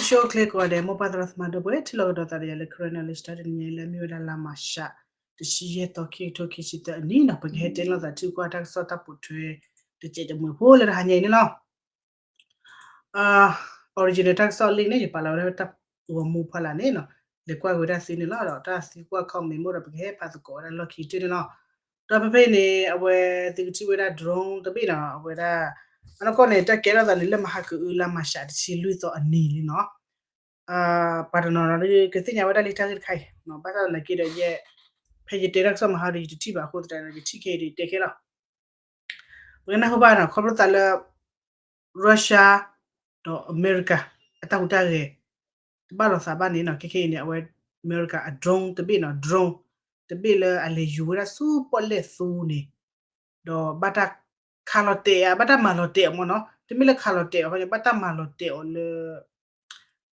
ဆိၣ်ဂ့ၤကိးဂၤဒဲး မိၢ်ပၢ်သရၣ်သမါဒီပုၢ်ဝဲၢ် ထံၣ်လိာ်ကဒီးသးဒီးယၤလၢ Karen Knowledge တနံၤညါအံၤ လၢအမ့ၢ်ဝဲဒၣ်လါမၤရှး တဆံယဲၢ်သီ ခံကထိခံဆံသၢအနံၣ်နီၤ ပကဟဲတဲလိာ်သးထံကီၢ်တၢ်ကစီၣ်တၢ်ပိာ်ထွဲ တစဲးတမှဲၤဖိလၢတဟါညါအံၤန့ၣ်လီၤ. original တၢ်ကစီၣ်လံာ်န့ၣ် ယပာ်လီၤဝဲဒၣ်တၢ်ဂီၤမူဖီလာ်န့ၣ်နီၤ လဲၤကွၢ်က့ၤဝဲဒၣ်သ့န့ၣ်လီၤ ဒီးတၢ်သံကွၢ် comment မ့ၢ်အိၣ်ဒီး ပကဟဲပာ်သကိးဝဲဒၣ်လီၢ်ခံကတၢၢ်န့ၣ်လီၤ. ဒီးဖဲဖဲန့ၣ် အဝဲသ့ၣ်ကထံၣ်ဝဲဒၣ် drone တဘ့ၣ်နီၤ အဝဲဒၣ် အနီၢ်ကီၢ်န့ၣ် တၢ်ကဲထီၣ်သးန့ၣ် လၢမဟါကအု လါမၤရှးတဆံလွံၢ်သီအနံၤန့ၣ်နီၤ ပှၤတနီၤနီၤ ကသ့ၣ်ညါဝဲဒၣ်လံတၢ်ဂ့ၢ်တခါအံၤ ဘၣ်ဆၣ်သနာ်က့ဒီး ယဲ ဖဲယတဲတၢ်ကစီၣ်မဟါဒီး ယတထံၣ်ဘၣ်အဃိသတးဒီး ယထံၣ်ခဲအံၤဒီး ယတဲခဲလီၤ. ပကနၢ်ဟူဘၣ်နီၤ ခီဖျိသးလၢ Russia ဒီးအမဲရကၤ အတၢ်ဟူးတၢ်ဂဲၤ တဘၣ်လိာ်သးဘၣ်န့ၣ်နီၤ ခဲခဲအံၤန့ၣ် အဝဲ အမဲရကၤအ drone တဘ့ၣ်နီၤ drone တဘ့ၣ်လၢအလဲၤယူၤဝဲဒၣ်ဆူပီၣ်လဲၣ်သူန့ၣ် ဒီးဘၣ်တၢ်ခးလီၤတဲာ်အီၤ ဘၣ်တၢ်မၤလီၤတဲာ်အီၤမ့ၢ်နီၤ တမ့ၢ်လၢခးလီၤတဲာ်အီၤ ဘၣ်တၢ်မၤလီၤတဲာ်အီၤလၢ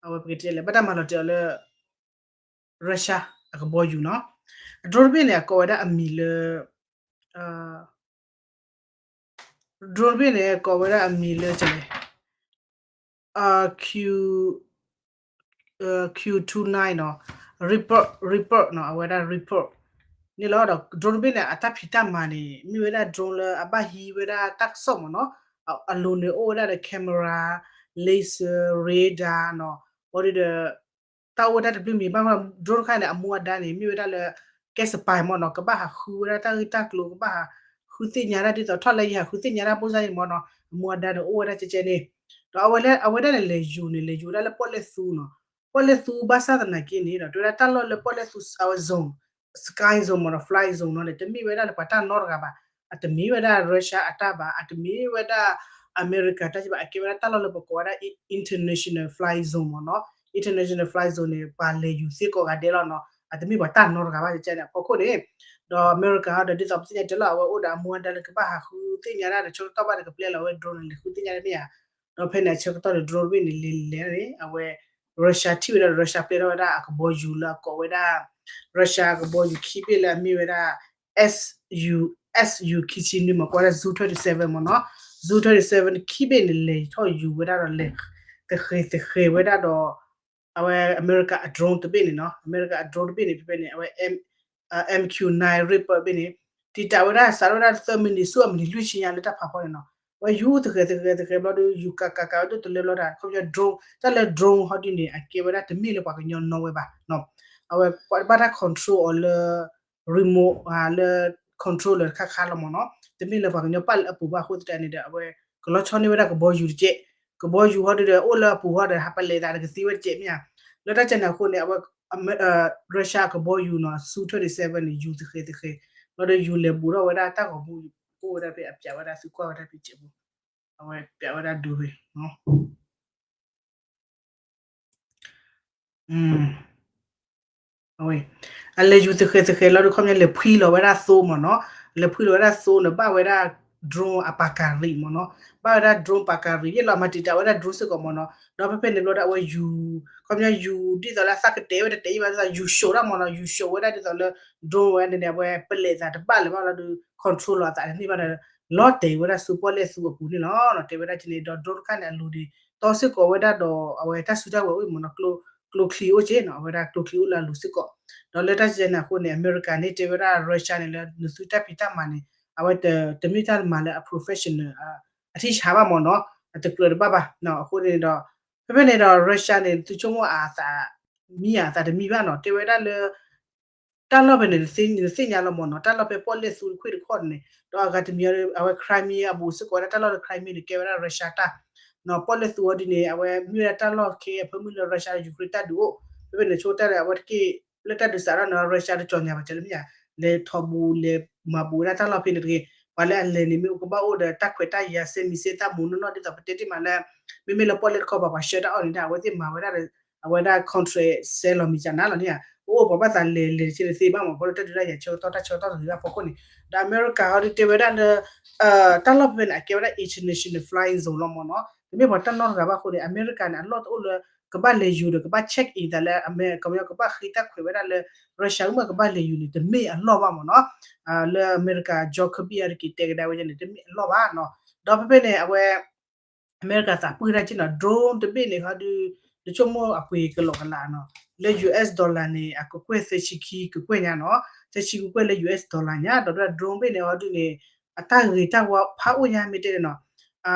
အဝဲပကတဲလဲၣ် ဘၣ်တၢ်မၤလီၤတဲာ်အီၤလၢ Russia အကဘီယူၤနီၤ အ drone တဘ့ၣ်န့ၣ် အကိးဝဲဒၣ်အမံၤလၢ drone တဘ့ၣ်န့ၣ် ကိးဝဲဒၣ်အမံၤလၢ Q Q two nine နီၤ Reaper Reaper နီၤ အဝဲဒၣ် Reaper န့ၣ်လီၤ. ဒီး drone တဘ့ၣ်န့ၣ် အတၢ်ဖံးတၢ်မၤန့ၣ် မ့ၢ်ဝဲဒၣ် drone လၢအဘၣ်ဟံးဝဲဒၣ်တၢ်ကစီၣ်မ့ၢ်နီၤ အလိၤန့ၣ်အိၣ်ဝဲဒၣ်ဒီး camera, laser, radar နီၤ ဝံၤဒီး တၢ်အိၣ်ဝဲဒၣ်တဘျုးမံၤဘၣ် drone တခါန့ၣ် အမူအဒါန့ၣ် မ့ၢ်ဝဲဒၣ်လၢ ကဲ spy မ့ၢ်နီၤ ကဘၣ်ဟးဃုဝဲဒၣ်တၢ်ဂ့ၢ်တၢ်ကျိၤ ကဘၣ်ဟးဃုသ့ၣ်ညါတၢ်ဒ်သိး ထီၣ်လၢယဟးဃုသ့ၣ်ညါတၢ်ဘိၣ်စၢ်အံၤမ့ၢ်နီၤ အမူအဒါန့ၣ်အိၣ်ဝဲဒၣ်ကဲကဲန့ၣ် ဒီးအဝဲဒၣ်န့ၣ် လဲၤယူၤန့ၣ် လဲၤယူၤဝဲဒၣ်လၢပီၣ်လဲၣ်သူနီၤ ပီၣ်လဲၣ်သူဘၣ်ဆၣ်သနာ်က့န့ၣ်ဒီး တဲဝဲဒၣ်တၢ်လီၢ်လၢပီၣ်လဲၣ်သူ အဝဲ zone sky zone မ့ၢ်ဒီး fly zone နီၤန့ၣ် တမ့ၢ်ဝဲဒၣ်လၢပှၤတၢ်နီတဂၤဘၣ် အတမ့ၢ်ဝဲဒၣ် Russia အတၢ်ဘၣ် အတမ့ၢ်ဝဲဒၣ် အမဲရကၤတၢ်ဘၣ် အကဲဝဲဒၣ်တၢ်လီၢ်လၢပကိးဝဲဒၣ် international fly zone မ့ၢ်နီၤ international fly zone န့ၣ် ပှၤလဲၤယူၤသ့ကိးဂၤဒဲးလီၤနီၤ အတမ့ၢ်ပှၤတၢ်နီတဂၤဘၣ် ကဲန့ၣ် အဖီခိၣ်န့ၣ် ဒီးအမဲရကၤဒီး ဒ်သိးပသ့ၣ်ညါတဲလီၤ အဝဲအိၣ်ဒီးအမူအဒါလၢကဘၣ်ဟးဃုသ့ၣ်ညါဒၣ်ဒီး ဆၢကတီၢ်ဘၣ်ဒီးကပျဲလီၤဝဲ drone န့ၣ် လဲၤဃုသ့ၣ်ညါတမ့ၢ်ဧါ ဒီးဖဲန့ၣ်အဆၢကတီၢ်ဒီး drone တဘ့ၣ်န့ၣ် လဲၤလဲၤန့ၣ် အဝဲ Russia ထံၣ်ဝဲဒၣ်ဒီး Russia ပျဲထီၣ်ဝဲဒၣ်အကဘီယူၤလၢအကိးဝဲဒၣ် Russia အကဘီယူၤခံဘ့ၣ်လၢအမ့ၢ်ဝဲဒၣ် SU SU ခံဆံနွံ မ့ၢ်ကိးဝဲဒၣ် Zu twenty-seven မ့ၢ်နီၤ Zu twenty-seven ခံဘ့ၣ်န့ၣ် လဲၤထီၣ်ယူၤဝဲဒၣ်ဒီး လဲၤသဃဲၤသဃဲၤဝဲဒၣ်ဒီး အဝဲအမဲရကၤအ drone တဘ့ၣ်န့ၣ်နီၤ အမဲရကၤအ drone တဘ့ၣ်န့ၣ် ဖဲဖဲန့ၣ် အဝဲ MQ nine Reaper ဘ့ၣ်န့ၣ် တံာ်တာ်ဝဲဒၣ် စးထီၣ်ဝဲဒၣ်သၢမံးနံး ဆူအမံးနံးလွံၢ်ဆံညါလၢတၢ်ဖးဖီန့ၣ်နီၤ အဝဲယူၤသဃဲၤသဃဲၤသဃဲၤဘျီဒီး ယူၤကးကးကးဝဲဒၣ်တလၢဘျီဒီး ခီပညီ drone တၢ်လၢ drone ဟီဒ်န့ၣ် အကဲဝဲဒၣ်တမ့ၢ်လၢပှၤကညီနီဝဲဘၣ်နီၤ အဝဲဘၣ်တၢ် control အီၤလၢ remote လၢ control လၢတခါခါလီၤမ့ၢ်နီၤ တမ့ၢ်လၢပှၤကညီပာ်လၢအပူၤဘၣ်အဃိသတးန့ၣ်ဒီး အဝဲကလီၤဆီန့ၢ်ဝဲဒၣ်ကဘီယူၤတကဲး ကဘီယူၤဟီဒ်ဒီး အိၣ်လၢအပူၤဟီဒီး ဟးပလဲၤသးဒီးကသံဝဲတကဲးမ့ၢ်ဧါ လၢတၢ်ကဲန့ၣ်အဃိန့ၣ် အဝဲ Russia ကဘီယူၤနီၤ Su twenty-seven န့ၣ် ယူၤသဃဲၤသဃဲၤ ဘျီဒီးယူၤလဲၤဘူးထီၣ်ဝဲဒၣ်တၢ်ဂီၤမူ အိၣ်ဝဲဒၣ်ဖဲအပျးဝဲဒၣ်သုကွၢ်ဝဲဒၣ်ဖဲစဲးပူၤ အဝဲပျးဝဲဒၣ်ဒိဖဲ အဝဲ အလဲၤယူၤသဃဲၤသဃဲၤလီၤဒီး ခီပညီလဲၤဖှံလီၤဝဲဒၣ်သိမ့ၢ်နီၤ လဲၤဖှံလီၤဝဲဒၣ်သိန့ၣ် ဘၣ်ဝဲဒၣ် drone အပာ်ကၤရံၣ်မ့ၢ်နီၤ ဘၣ်ဝဲဒၣ် drone ပာ်ကၤရံၣ် ယဲၢ်လီၤမၤတံာ်တာ်ဝဲဒၣ် drone စ့ၢ်ကီးမ့ၢ်နီၤ ဒီးဖဲဖဲန့ၣ်ဘျီဒီးအဝဲယူၤ ခီပညီယူၤဒ်သိးလၢအသးကတဲာ်ဝဲတတဲာ်အံၤဘၣ်ဒ်သိး ယူၤၡိးတၢ်မ့ၢ်နီၤ ယူၤၡိးဝဲဒၣ်ဒ်သိးလၢ drone ဝဲန့ၣ်န့ၣ် အဝဲပလဲၤသးတဘၣ်လၢၤဘၣ်လီၤဒီး control လီၤအသးတန့ၢ်ဘၣ်ဒီး လီၤတဲာ်ဝဲဒၣ်ဆူပီၣ်လဲၣ်သူအပူၤန့ၣ်လီၤ တဲဝဲဒၣ်ကန့ၣ် ဒီး drone တခါန့ၣ် အလိၤဒံး တီစ့ၢ်ကီးဝဲဒၣ်ဒီး အဝဲတၢ်စုတၢ်ဝဲၤအိၣ်မ့ၢ်နီၤ ကျိချံအိၣ်က့နီၤ အဝဲဒၣ်ကျိချံအိၣ်လၢအလိၤစ့ၢ်ကီး ဒီးလၢတၢ်ကဲန့ၣ်အဃိန့ၣ် အမဲရကၤန့ၣ် တဲဝဲဒၣ် Russia န့ၣ်လၢ နသုတၢ်ဖံးတၢ်မၤန့ၣ် အဝဲတမ့ၢ်တၢ်မၤလၢအ professional အထံၣ်ဆါဘၣ်မ့ၢ်နီၤ အတကြၢးတဘၣ်ဘၣ် အဃိန့ၣ်ဒီး ဖဲဖဲန့ၣ်ဒီး Russia န့ၣ် သုဆိကမိၣ်အသး မံအသးတမံဘၣ်နီၤ တဲဝဲဒၣ်လၢ တၢ်လီၢ်ဖဲန့ၣ် နသ့ၣ်ညါလီၤမ့ၢ်နီၤ တၢ်လီၢ်ဖဲပီၣ်လဲၣ်သူတခွ့ၣ်တခီၣ်န့ၣ် ဒီးအဂၤတမံၤအဝဲ Crimea အဘူးစ့ၢ်ကီးဝဲဒၣ်တၢ်လီၢ်လၢ Crimea န့ၣ် ကဲဝဲဒၣ် Russia တၢ် ပီၣ်လဲၣ်သူအီၤဒ်န့ၣ် အဝဲမ့ၢ်ဝဲဒၣ်တၢ်လီၢ်ခဲအံၤအဖၢမုၢ်လၢ Russia ဒီး Ukraine တၢ်ဒုးအိၣ် ဖဲဖဲန့ၣ်ဆိတၢ်ဒီး အဝဲတက့ၢ် လၢတၢ်ဒုးစးထီၣ်န့ၣ် Russia တကၠီၤညါဘၣ်ကဲလၢမ့ၢ်ဧါ လဲၤထီၣ်ဘူးလဲၤမၤဘူးဝဲဒၣ်တၢ်လီၢ်ဖဲန့ၣ်တဂ့ၤ ပှၤလၢအလဲၤန့ၣ် မ့ၢ်အိၣ်ကဘၣ်အိၣ်ဒီးတၢ်ခွဲးတၢ်ယာ် စဲမံၤစဲသၣ်မူးနီၢ်နီၢ် ဒ်သိးပတဲတ့ၢ်မးလၢ မ့မ့ၢ်လၢပီၣ်လဲၣ်တခီပၤ ပှၤဆှၢတၢ်အီၣ်န့ၣ် အဝဲသ့ၣ်မၤဝဲဒၣ်ဒီး အဝဲဒၣ် contract စဲလီၤမံၤကနၤလီၤန့ၣ်ဧါ အိၣ်အိၣ်ပှၤဘၣ်သးလဲၤလဲၤတသ့ဘၣ်မ့ၢ် ပီၣ်လဲၣ်တၢ်ဒုးတၢ်ယၤဆၢကတီၢ်တၢ်ဆၢကတီၢ်တဂ့ၤဘၣ်ဖီခိၣ်န့ၣ် ဒီးအမဲရကၤဟီဒုးတဲဝဲဒၣ်လၢ တၢ်လီၢ်ဖဲန့ၣ် အကဲဝဲဒၣ် international flying zone လီၤမ့ၢ်နီၤ တမ့ၢ်ပှၤတၢ်နီတဂၤဘၣ်အဃိန့ၣ် အမဲရကၤန့ၣ် အလီၢ်တအိၣ်လၢ ကဘၣ်လဲၤယူၤဒီး ကဘၣ် check in သးလၢ အမဲရကၤ ကဘၣ်ဃ့တၢ်ခွဲးဝဲဒၣ်လၢ Russia မ့ၢ်ကဘၣ်လဲၤယူၤန့ၣ် တမ့ၢ်အလီၢ်ဘၣ်မ့ၢ်နီၤ လၢအမဲရကၤ John Kirby အတက့ၤတဲကဒါဝဲန့ၣ် တမ့ၢ်အလီၢ်ဘၣ်နီၤ ဒီးဖဲဖဲန့ၣ် အဝဲ အမဲရကၤသးပှၢ်တၢ်က့နီၤ drone တဘ့ၣ်န့ၣ် ဟီဒုး နဆိကမိၣ်အပှ့ၤကလီကလးနီၤ, လၢ US dollar န့ၣ် အကကွဲၢ်သၢဆံခံကကွဲၢ်ညါနီၤ, သၢဆံကကွဲၢ်လၢ US dollar ညါ, ဒီးဒ်သိး drone ဘ့ၣ်န့ၣ် အီၤဒုးန့ၣ် အတၢ်ဂ့ၤတၢ်ဝါဖးအိၣ်ညါမ့ၢ်တဲန့ၣ်နီၤ,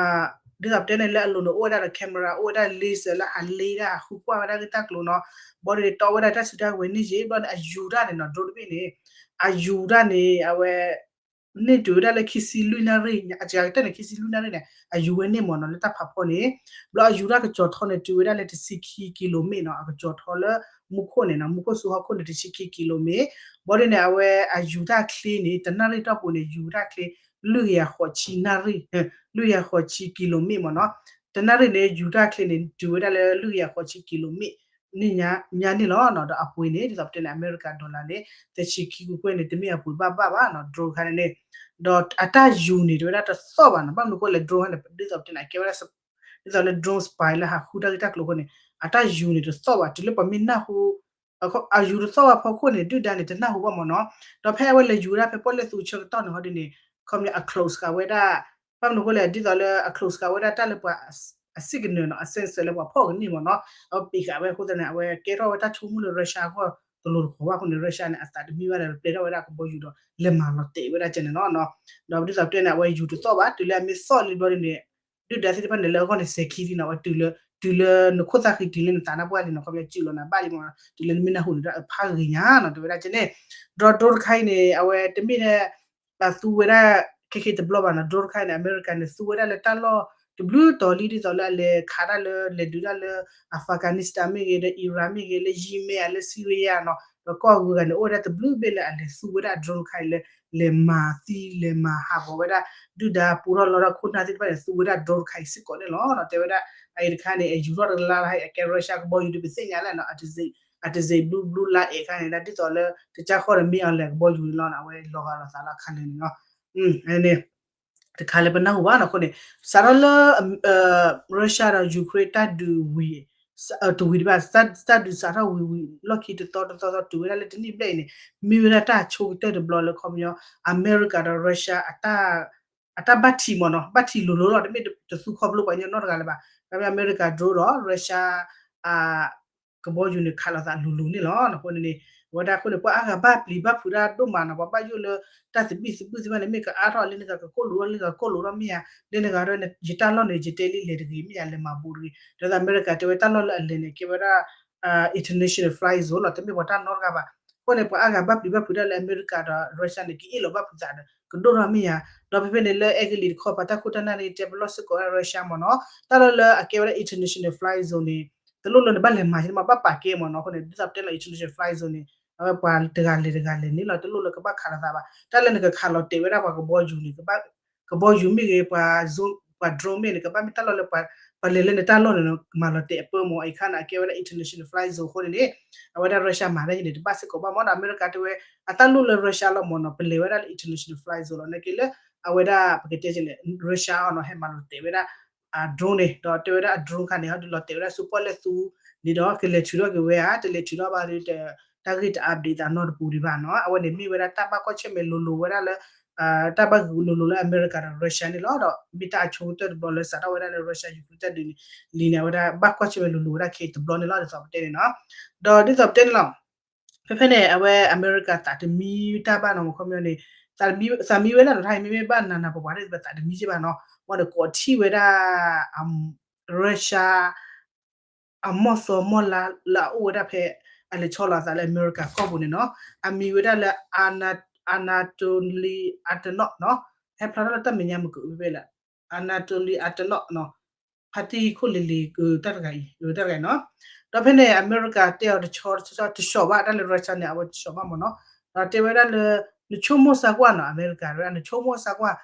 ဒ်သိးပတဲန့ၣ်လၢအလိၤန့ၣ် အိၣ်ဝဲဒၣ်ဒီး camera အိၣ်ဝဲဒၣ် laser လၢဟးလ့ဒၣ်ဟးဃုကွၢ်ဝဲဒၣ်ဂ့ၢ်တၢ်ကျိၤနီၤ, ဘီဒ်န့ၣ် တီဝဲဒၣ်တၢ်စုတၢ်ဝဲၤန့ၣ်ယ့ၢ် ဘျီန့ၣ် အယူၤတၢ်န့ၣ်နီၤ drone တဘ့ၣ်န့ၣ် အယူၤတၢ်န့ၣ် အဝဲ န့ၢ်တုၤဝဲဒၣ်လၢခံဆံလွံၢ်နၣ်ရံၣ်, အစှၤကတၢၢ်န့ၣ် ခံဆံလွံၢ်နၣ်ရံၣ်န့ၣ် အယူၤဝဲန့ၣ်မ့ၢ်နီၤ လၢတၢ်ဖးဖီန့ၣ်, ဘျီအယူၤတၢ်ကစီၤထီန့ၣ် တုၤဝဲဒၣ်လၢတဆံခံကံလိမ့ၣ်နီၤ, အကစီၤထီလၢမူခိၣ်န့ၣ်နီၤ, မူခိၣ်စူဟီၣ်ခိၣ်န့ၣ် တဆံခံကံလိမ့ၣ်, ဘီဒ်န့ၣ် အဝဲအယူၤတၢ်ချ့န့ၣ် တနၣ်ရံၣ်တီၢ်ပူၤန့ၣ် ယူၤတၢ်ချ့ လွံၢ်ကယၤဃိးဆံနၣ်ရံၣ်, လွံၢ်ကယၤဃိးဆံကံလိမ့ၣ်မ့ၢ်နီၤ, တနၣ်ရံၣ်န့ၣ် ယူၤတၢ်ချ့န့ၣ် တုၤဝဲဒၣ်လၢလွံၢ်ကယၤဃိးဆံကံလိမ့ၣ် န့ၣ်ညါန့ၣ်လီၤ. ဒီးအပှ့ၤန့ၣ် ဒ်သိးပတဲန့ၣ် အမဲရကၤ dollar န့ၣ် သၢဆံခံကကွဲၢ်န့ၣ် တမ့ၢ်အပှ့ၤဘၣ်ဘၣ်ဘၣ်နီၤ drone တခါန့ၣ်န့ၣ်, ဒီးအတၢ်ယူၤန့ၣ် တဲဝဲဒၣ်တသီၣ်ဘၣ်နီၤ, ဘၣ်မနုၤအဃိလဲၣ် drone န့ၣ် ဒ်သိးပတဲန့ၣ် အကဲဝဲဒၣ် ဒ်သိးလၢ drone spy လၢဟးဃုတၢ်ဂ့ၢ်တၢ်ကျိၤအဃိန့ၣ် အတၢ်ယူၤန့ၣ်တသီၣ်ဘၣ် တုၤလၢပှၤမ့ၢ်နၢ်ဟူ အယူၤတသီၣ်ဘၣ်ဖီခိၣ်န့ၣ် ဒုၣ်ဒါန့ၣ် တနၢ်ဟူဘၣ်မ့ၢ်နီၤ, ဒီးဖဲအဝဲလဲၤယူၤဝဲဒၣ်ဖဲပီၣ်လဲၣ်သူဆၢကတီၢ်န့ၣ် ဟီဒ်န့ၣ် ခီပညီ အ close ဃာ်ဝဲဒၣ် ဘၣ်မနုၤအဃိလဲၣ် ဒ်သိးလၢအ close ဃာ်ဝဲဒၣ်တၢ်လၢပှၤ အ signal နီၤ အ sensor လၢပှၤဖီၣ်ကန့ၢ်မ့ၢ်နီၤ, အဝဲပ့ၤဃာ်ဝဲအဃိသတးန့ၣ် အဝဲကဲထီၣ်ဝဲတၢ်ဆိကမိၣ်လၢ Russia အဂီၢ် တလိၤတဃီၤဘၣ်အဃိန့ၣ် Russia န့ၣ် အသးတမံဘၣ်ဒီး ပျဲထီၣ်ဝဲဒၣ်ကဘီယူၤဒီး လဲၤမၤလီၤတဲာ်ဝဲဒၣ်ကဲန့ၣ်လီၤ. ဒီးဒ်သိးပတဲန့ၣ် အဝဲယူၤတသီၣ်ဘၣ် တုၤလၢအမ့ၢ်သီၣ်လံဘျီဒ်န့ၣ် ဒုၣ်ဒါသ့ၣ်တဖၣ်န့ၣ် လၢအဂီၢ်န့ၣ် စဲၤခံလံနီၤ, အဝဲတုၤလၢ တုၤလၢနခိၣ်သၣ်ဃံတုၤလၢနသးနါပှၢ်လံနီၤ, ခီပညီစုၣ်လီၤနၤဘၣ်လံမ့ၢ်နီၤ, တုၤလၢနမ့ၢ်နၢ်ဟူန့ၣ်ဒီး အဖးဂ့ၤညါနီၤ တဲဝဲဒၣ်ကဲန့ၣ်, ဒီး drone တခါအံၤန့ၣ် အဝဲတမ့ၢ်လၢ အသူဝဲဒၣ် ခဲခဲတဘျီဘၣ်နီၤ, drone တခါအံၤန့ၣ် အမဲရကၤန့ၣ် သူဝဲဒၣ်လၢတၢ်လီၢ်တဘျုးတီၤလံ ဒ်သိးလၢအလဲၤခးတၢ်လၢ လဲၤဒုးတၢ်လၢ Afghanistan မ့ၢ်ဂ့ၤ လၢ Iraq မ့ၢ်ဂ့ၤ လၢ Yemen လၢ Syria နီၤ, ဒီးကီၢ်အဂုၤအဂၤန့ၣ် အိၣ်ဝဲဒၣ်တဘျုးဘ့ၣ်လၢအလဲၤသူဝဲဒၣ် drone တခါအံၤလၢ လဲၤမၤသံ လဲၤမၤဟးဂီၤဝဲဒၣ် ဒုၣ်ဒါပူထီၣ်လီထီၣ်ခိၣ်နၢ်သ့ၣ်တဖၣ်န့ၣ် သူဝဲဒၣ် drone တခါအံၤစ့ၢ်ကီးန့ၣ်လီၤ. တဲဝဲဒၣ် အအံၤတခါန့ၣ် အယူၤထီၣ်တလါလၢ အကဲ Russia ကဘီယူၤဒ်ပသ့ၣ်ညါလၢနီၤ, အတစ့း blue blue လါအဲးခါန့ၣ် ဒ်သိးလၢ တကၢ်ဃီၣ်ဒီး မ့ၢ်အီၤလဲၤကဘီယူၤန့ၣ်လီၤ, အဝဲလီၤဂာ်လီၤသးလီၤခါလၢာ်န့ၣ်လီၤ. န့ၣ် တခါလၢပနၢ်ဟူဘၣ်နီၤအဃိန့ၣ် စးထီၣ်လၢ Russia ဒီး Ukraine တၢ်ဒုးဝံၤ တဝံၤဒံးဘၣ် တၢ်ဒုးစးထီၣ်ဝံၤဝံၤ လီၢ်ခံတသီတသီသီတုၤဝဲဒၣ်လၢတနံၣ်ဘျဲၣ်အံၤန့ၣ် မ့ၢ်ဝဲဒၣ်တၢ်ဆိကတၢၢ်တဘျီလၢခီပညီ အမဲရကၤဒီး Russia အတၢ်ဘၣ်ထံးမ့ၢ်နီၤ, ဘၣ်ထံးလိၤလိၤလီၤ, တမ့ၢ်တသူခီဖျိပှၤကညီနီတဂၤလၢၤဘၣ်. ဖဲအမဲရကၤ drone ဒီး Russia ကဘီယူၤန့ၣ် ခးလိာ်သးလိၤလိၤန့ၣ်လီၤ. အဃိန့ၣ်န့ၣ် အဝဲဒၣ်အဃိန့ၣ် ပှၤအါဂၤဘၣ်ပျံၤဘၣ်ဖုးတၢ်ဒိၣ်မးနီၤ, ပှၤဘၣ်ယိၣ်လၢတၢ်သဘံၣ်သဘုၣ်သ့ၣ်တဖၣ်န့ၣ် မ့ၢ်ကအါထီၣ်လၢနဂၤကကိၣ်လိာ်ထီၣ် လၢနဂၤကကိၣ်လိာ်ထီၣ်မ့ၢ်ဧါ, လၢနဂၤဒီး ယတၢ်လီၢ်န့ၣ် ယတဲလံလဲၤတဂ့ၤမ့ၢ်ဧါ, လဲၤမၤဘူးတဂ့ၤ, ဒီးအမဲရကၤတဲဝဲတၢ်လီၢ်လၢအလဲၤန့ၣ် ကဲဝဲဒၣ် international fly zone လီၤ, တမ့ၢ်ပှၤတၢ်နီတဂၤဘၣ်. အဃိန့ၣ် ပှၤအါဂၤဘၣ်ပျံၤဘၣ်ဖုးဒၣ်လၢအမဲရကၤဒီး Russia န့ၣ် ကအ့ၣ်လိာ်ဘၣ်ဖုးသးဒီး ကဒိၣ်ထီၣ်မ့ၢ်ဧါ, ဒီးဖဲဖဲန့ၣ်လၢအဲကလံးတခီပၤတၢ်ခိၣ်တၢ်နၢ်န့ၣ် တဲပလီၢ်စ့ၢ်ကီးဝဲဒၣ် Russia မ့ၢ်နီၤ, တၢ်လီၢ်လၢအကဲဝဲဒၣ် international fly zone န့ၣ် တလိၣ်လၢနဘၣ်လဲၤမၤက့မး ဘၣ်ပာ်ကဲမ့ၢ်နီၤ. အဃိန့ၣ် ဒ်သိးပတဲလီၤ international fly zone န့ၣ် အဝဲပှၤတဂၤလဲၤတဂၤလဲၤန့ၣ်လီၤ, တလိၣ်လၢကဘၣ်ခးလိာ်သးဘၣ်. တၢ်လၢနကခးလီၤတဲာ်ဝဲဒၣ်ပှၤကဘီယူၤန့ၣ် ကဘီယူၤမ့ၢ်ဂ့ၤ ပှၤ drone မ့ၢ်န့ၣ် ကဘၣ်မ့ၢ်တၢ်လီၢ်လၢ ပှၤလဲၤလၢနတၢ်လီၢ်န့ၣ် မၤလီၤတဲာ်အပၢမ့ၢ် အံၤခါန့ၣ် အကဲဝဲဒၣ် international fly zone အဃိန့ၣ်န့ၣ် အဝဲဒၣ် Russia မၤဒၣ်ယံၤန့ၣ် တဘၣ်စ့ၢ်ကီးဘၣ်မ့ၢ်ဒီး အမဲရကၤတဲဝဲ အတၢ်လိၣ်လၢ Russia လီၤမ့ၢ်နီၤ ပလဲၤဝဲဒၣ်လၢ international fly zone လီၤ နာ်က့လၢ အဝဲဒၣ်ပကတဲလဲၣ် Russia အီၤနီၤ ဟဲမၤလီၤတဲာ်ဝဲဒၣ် drone န့ၣ် ဒီးတဲဝဲဒၣ်အ drone ခါန့ၣ် ဟီဒုးလီၤတဲာ်ဝဲဒၣ်ဆူပီၣ်လဲၣ်သူန့ၣ်ဒီး ကလဲၤထုးထီၣ်က့ၤဝဲဧါ တလဲၤထုးထီၣ်ဘၣ်ဒီး တၢ်ဂ့ၢ်တ update သးနီတပူၤဒံးဘၣ်နီၤ. အဝဲန့ၣ်မ့ၢ်ဝဲဒၣ်တၢ်ဘၣ်ကွၢ်ဆၢၣ်မဲာ်လိၤလိၤဝဲဒၣ်လၢ တၢ်ဘၣ်ဂုာ်လိၤလိၤလၢအမဲရကၤဒီး Russia န့ၣ်လီၤ. ဒီးမ့ၢ်တၢ်အဆိကတၢၢ်တဘျီလၢစးထီၣ်ဝဲဒၣ်လၢ Russia Ukraine တၢ်ဒုးန့ၣ် လံန့ၣ် အဝဲဒၣ်ဘၣ်ကွၢ်ဆၢၣ်မဲာ်လိၤလိၤဝဲဒၣ်ခဲအံၤတဘျီန့ၣ်လီၤ ဒ်သိးပတဲန့ၣ်နီၤ. ဒီးဒ်သိးပတဲန့ၣ်လီၤ ဖဲဖဲန့ၣ် အဝဲအမဲရကၤသးတမံတၢ်ဘၣ်နီၤ မ့ၢ်ခီပညီန့ၣ် သးမံဝဲဒၣ်နီၤ တၢ်အံၤမ့မ့ၢ်ဘၣ်နးနးပှၤပှၤသ့ၣ်တဖၣ်သးတမံက့ဘၣ်နီၤ ဝဲန့ၣ်ကိးထံၣ်ဝဲဒၣ် Russia အမီၢ်သီမီၢ်လါလၢအအိၣ်ဝဲဒၣ်ဖဲ အလဲၤဆီလီၤအသးလၢအမဲရကၤကီၢ်ပူၤန့ၣ်နီၤ အမံၤဝဲဒၣ်လၢ Ana- Anatoly Antonov နီၤ ဟဲဖျါထီၣ်လၢတၢ်မဲာ်ညါမုၢ်ကအိၣ်ဖဲဖဲလၢ Anatoly Antonov နီၤ ဖါတံၢ်ခိၣ်လ့ၤလ့ၤ တၢ်တဂၤအံၤ တၢ်တဂၤအံၤနီၤ ဒီးဖဲန့ၣ် အမဲရကၤတဲအီၤတဆီတဆီတဆီဘၣ် တၢ်လၢ Russia န့ၣ် အဝဲတဆီဘၣ်မ့ၢ်နီၤ ဒီးတဲဝဲဒၣ်လၢ နဆိကမိၣ်စၢ်ကွၢ်နီၤ အမဲရကၤတဲဝဲဒၣ် နဆိကမိၣ်စၢ်ကွၢ်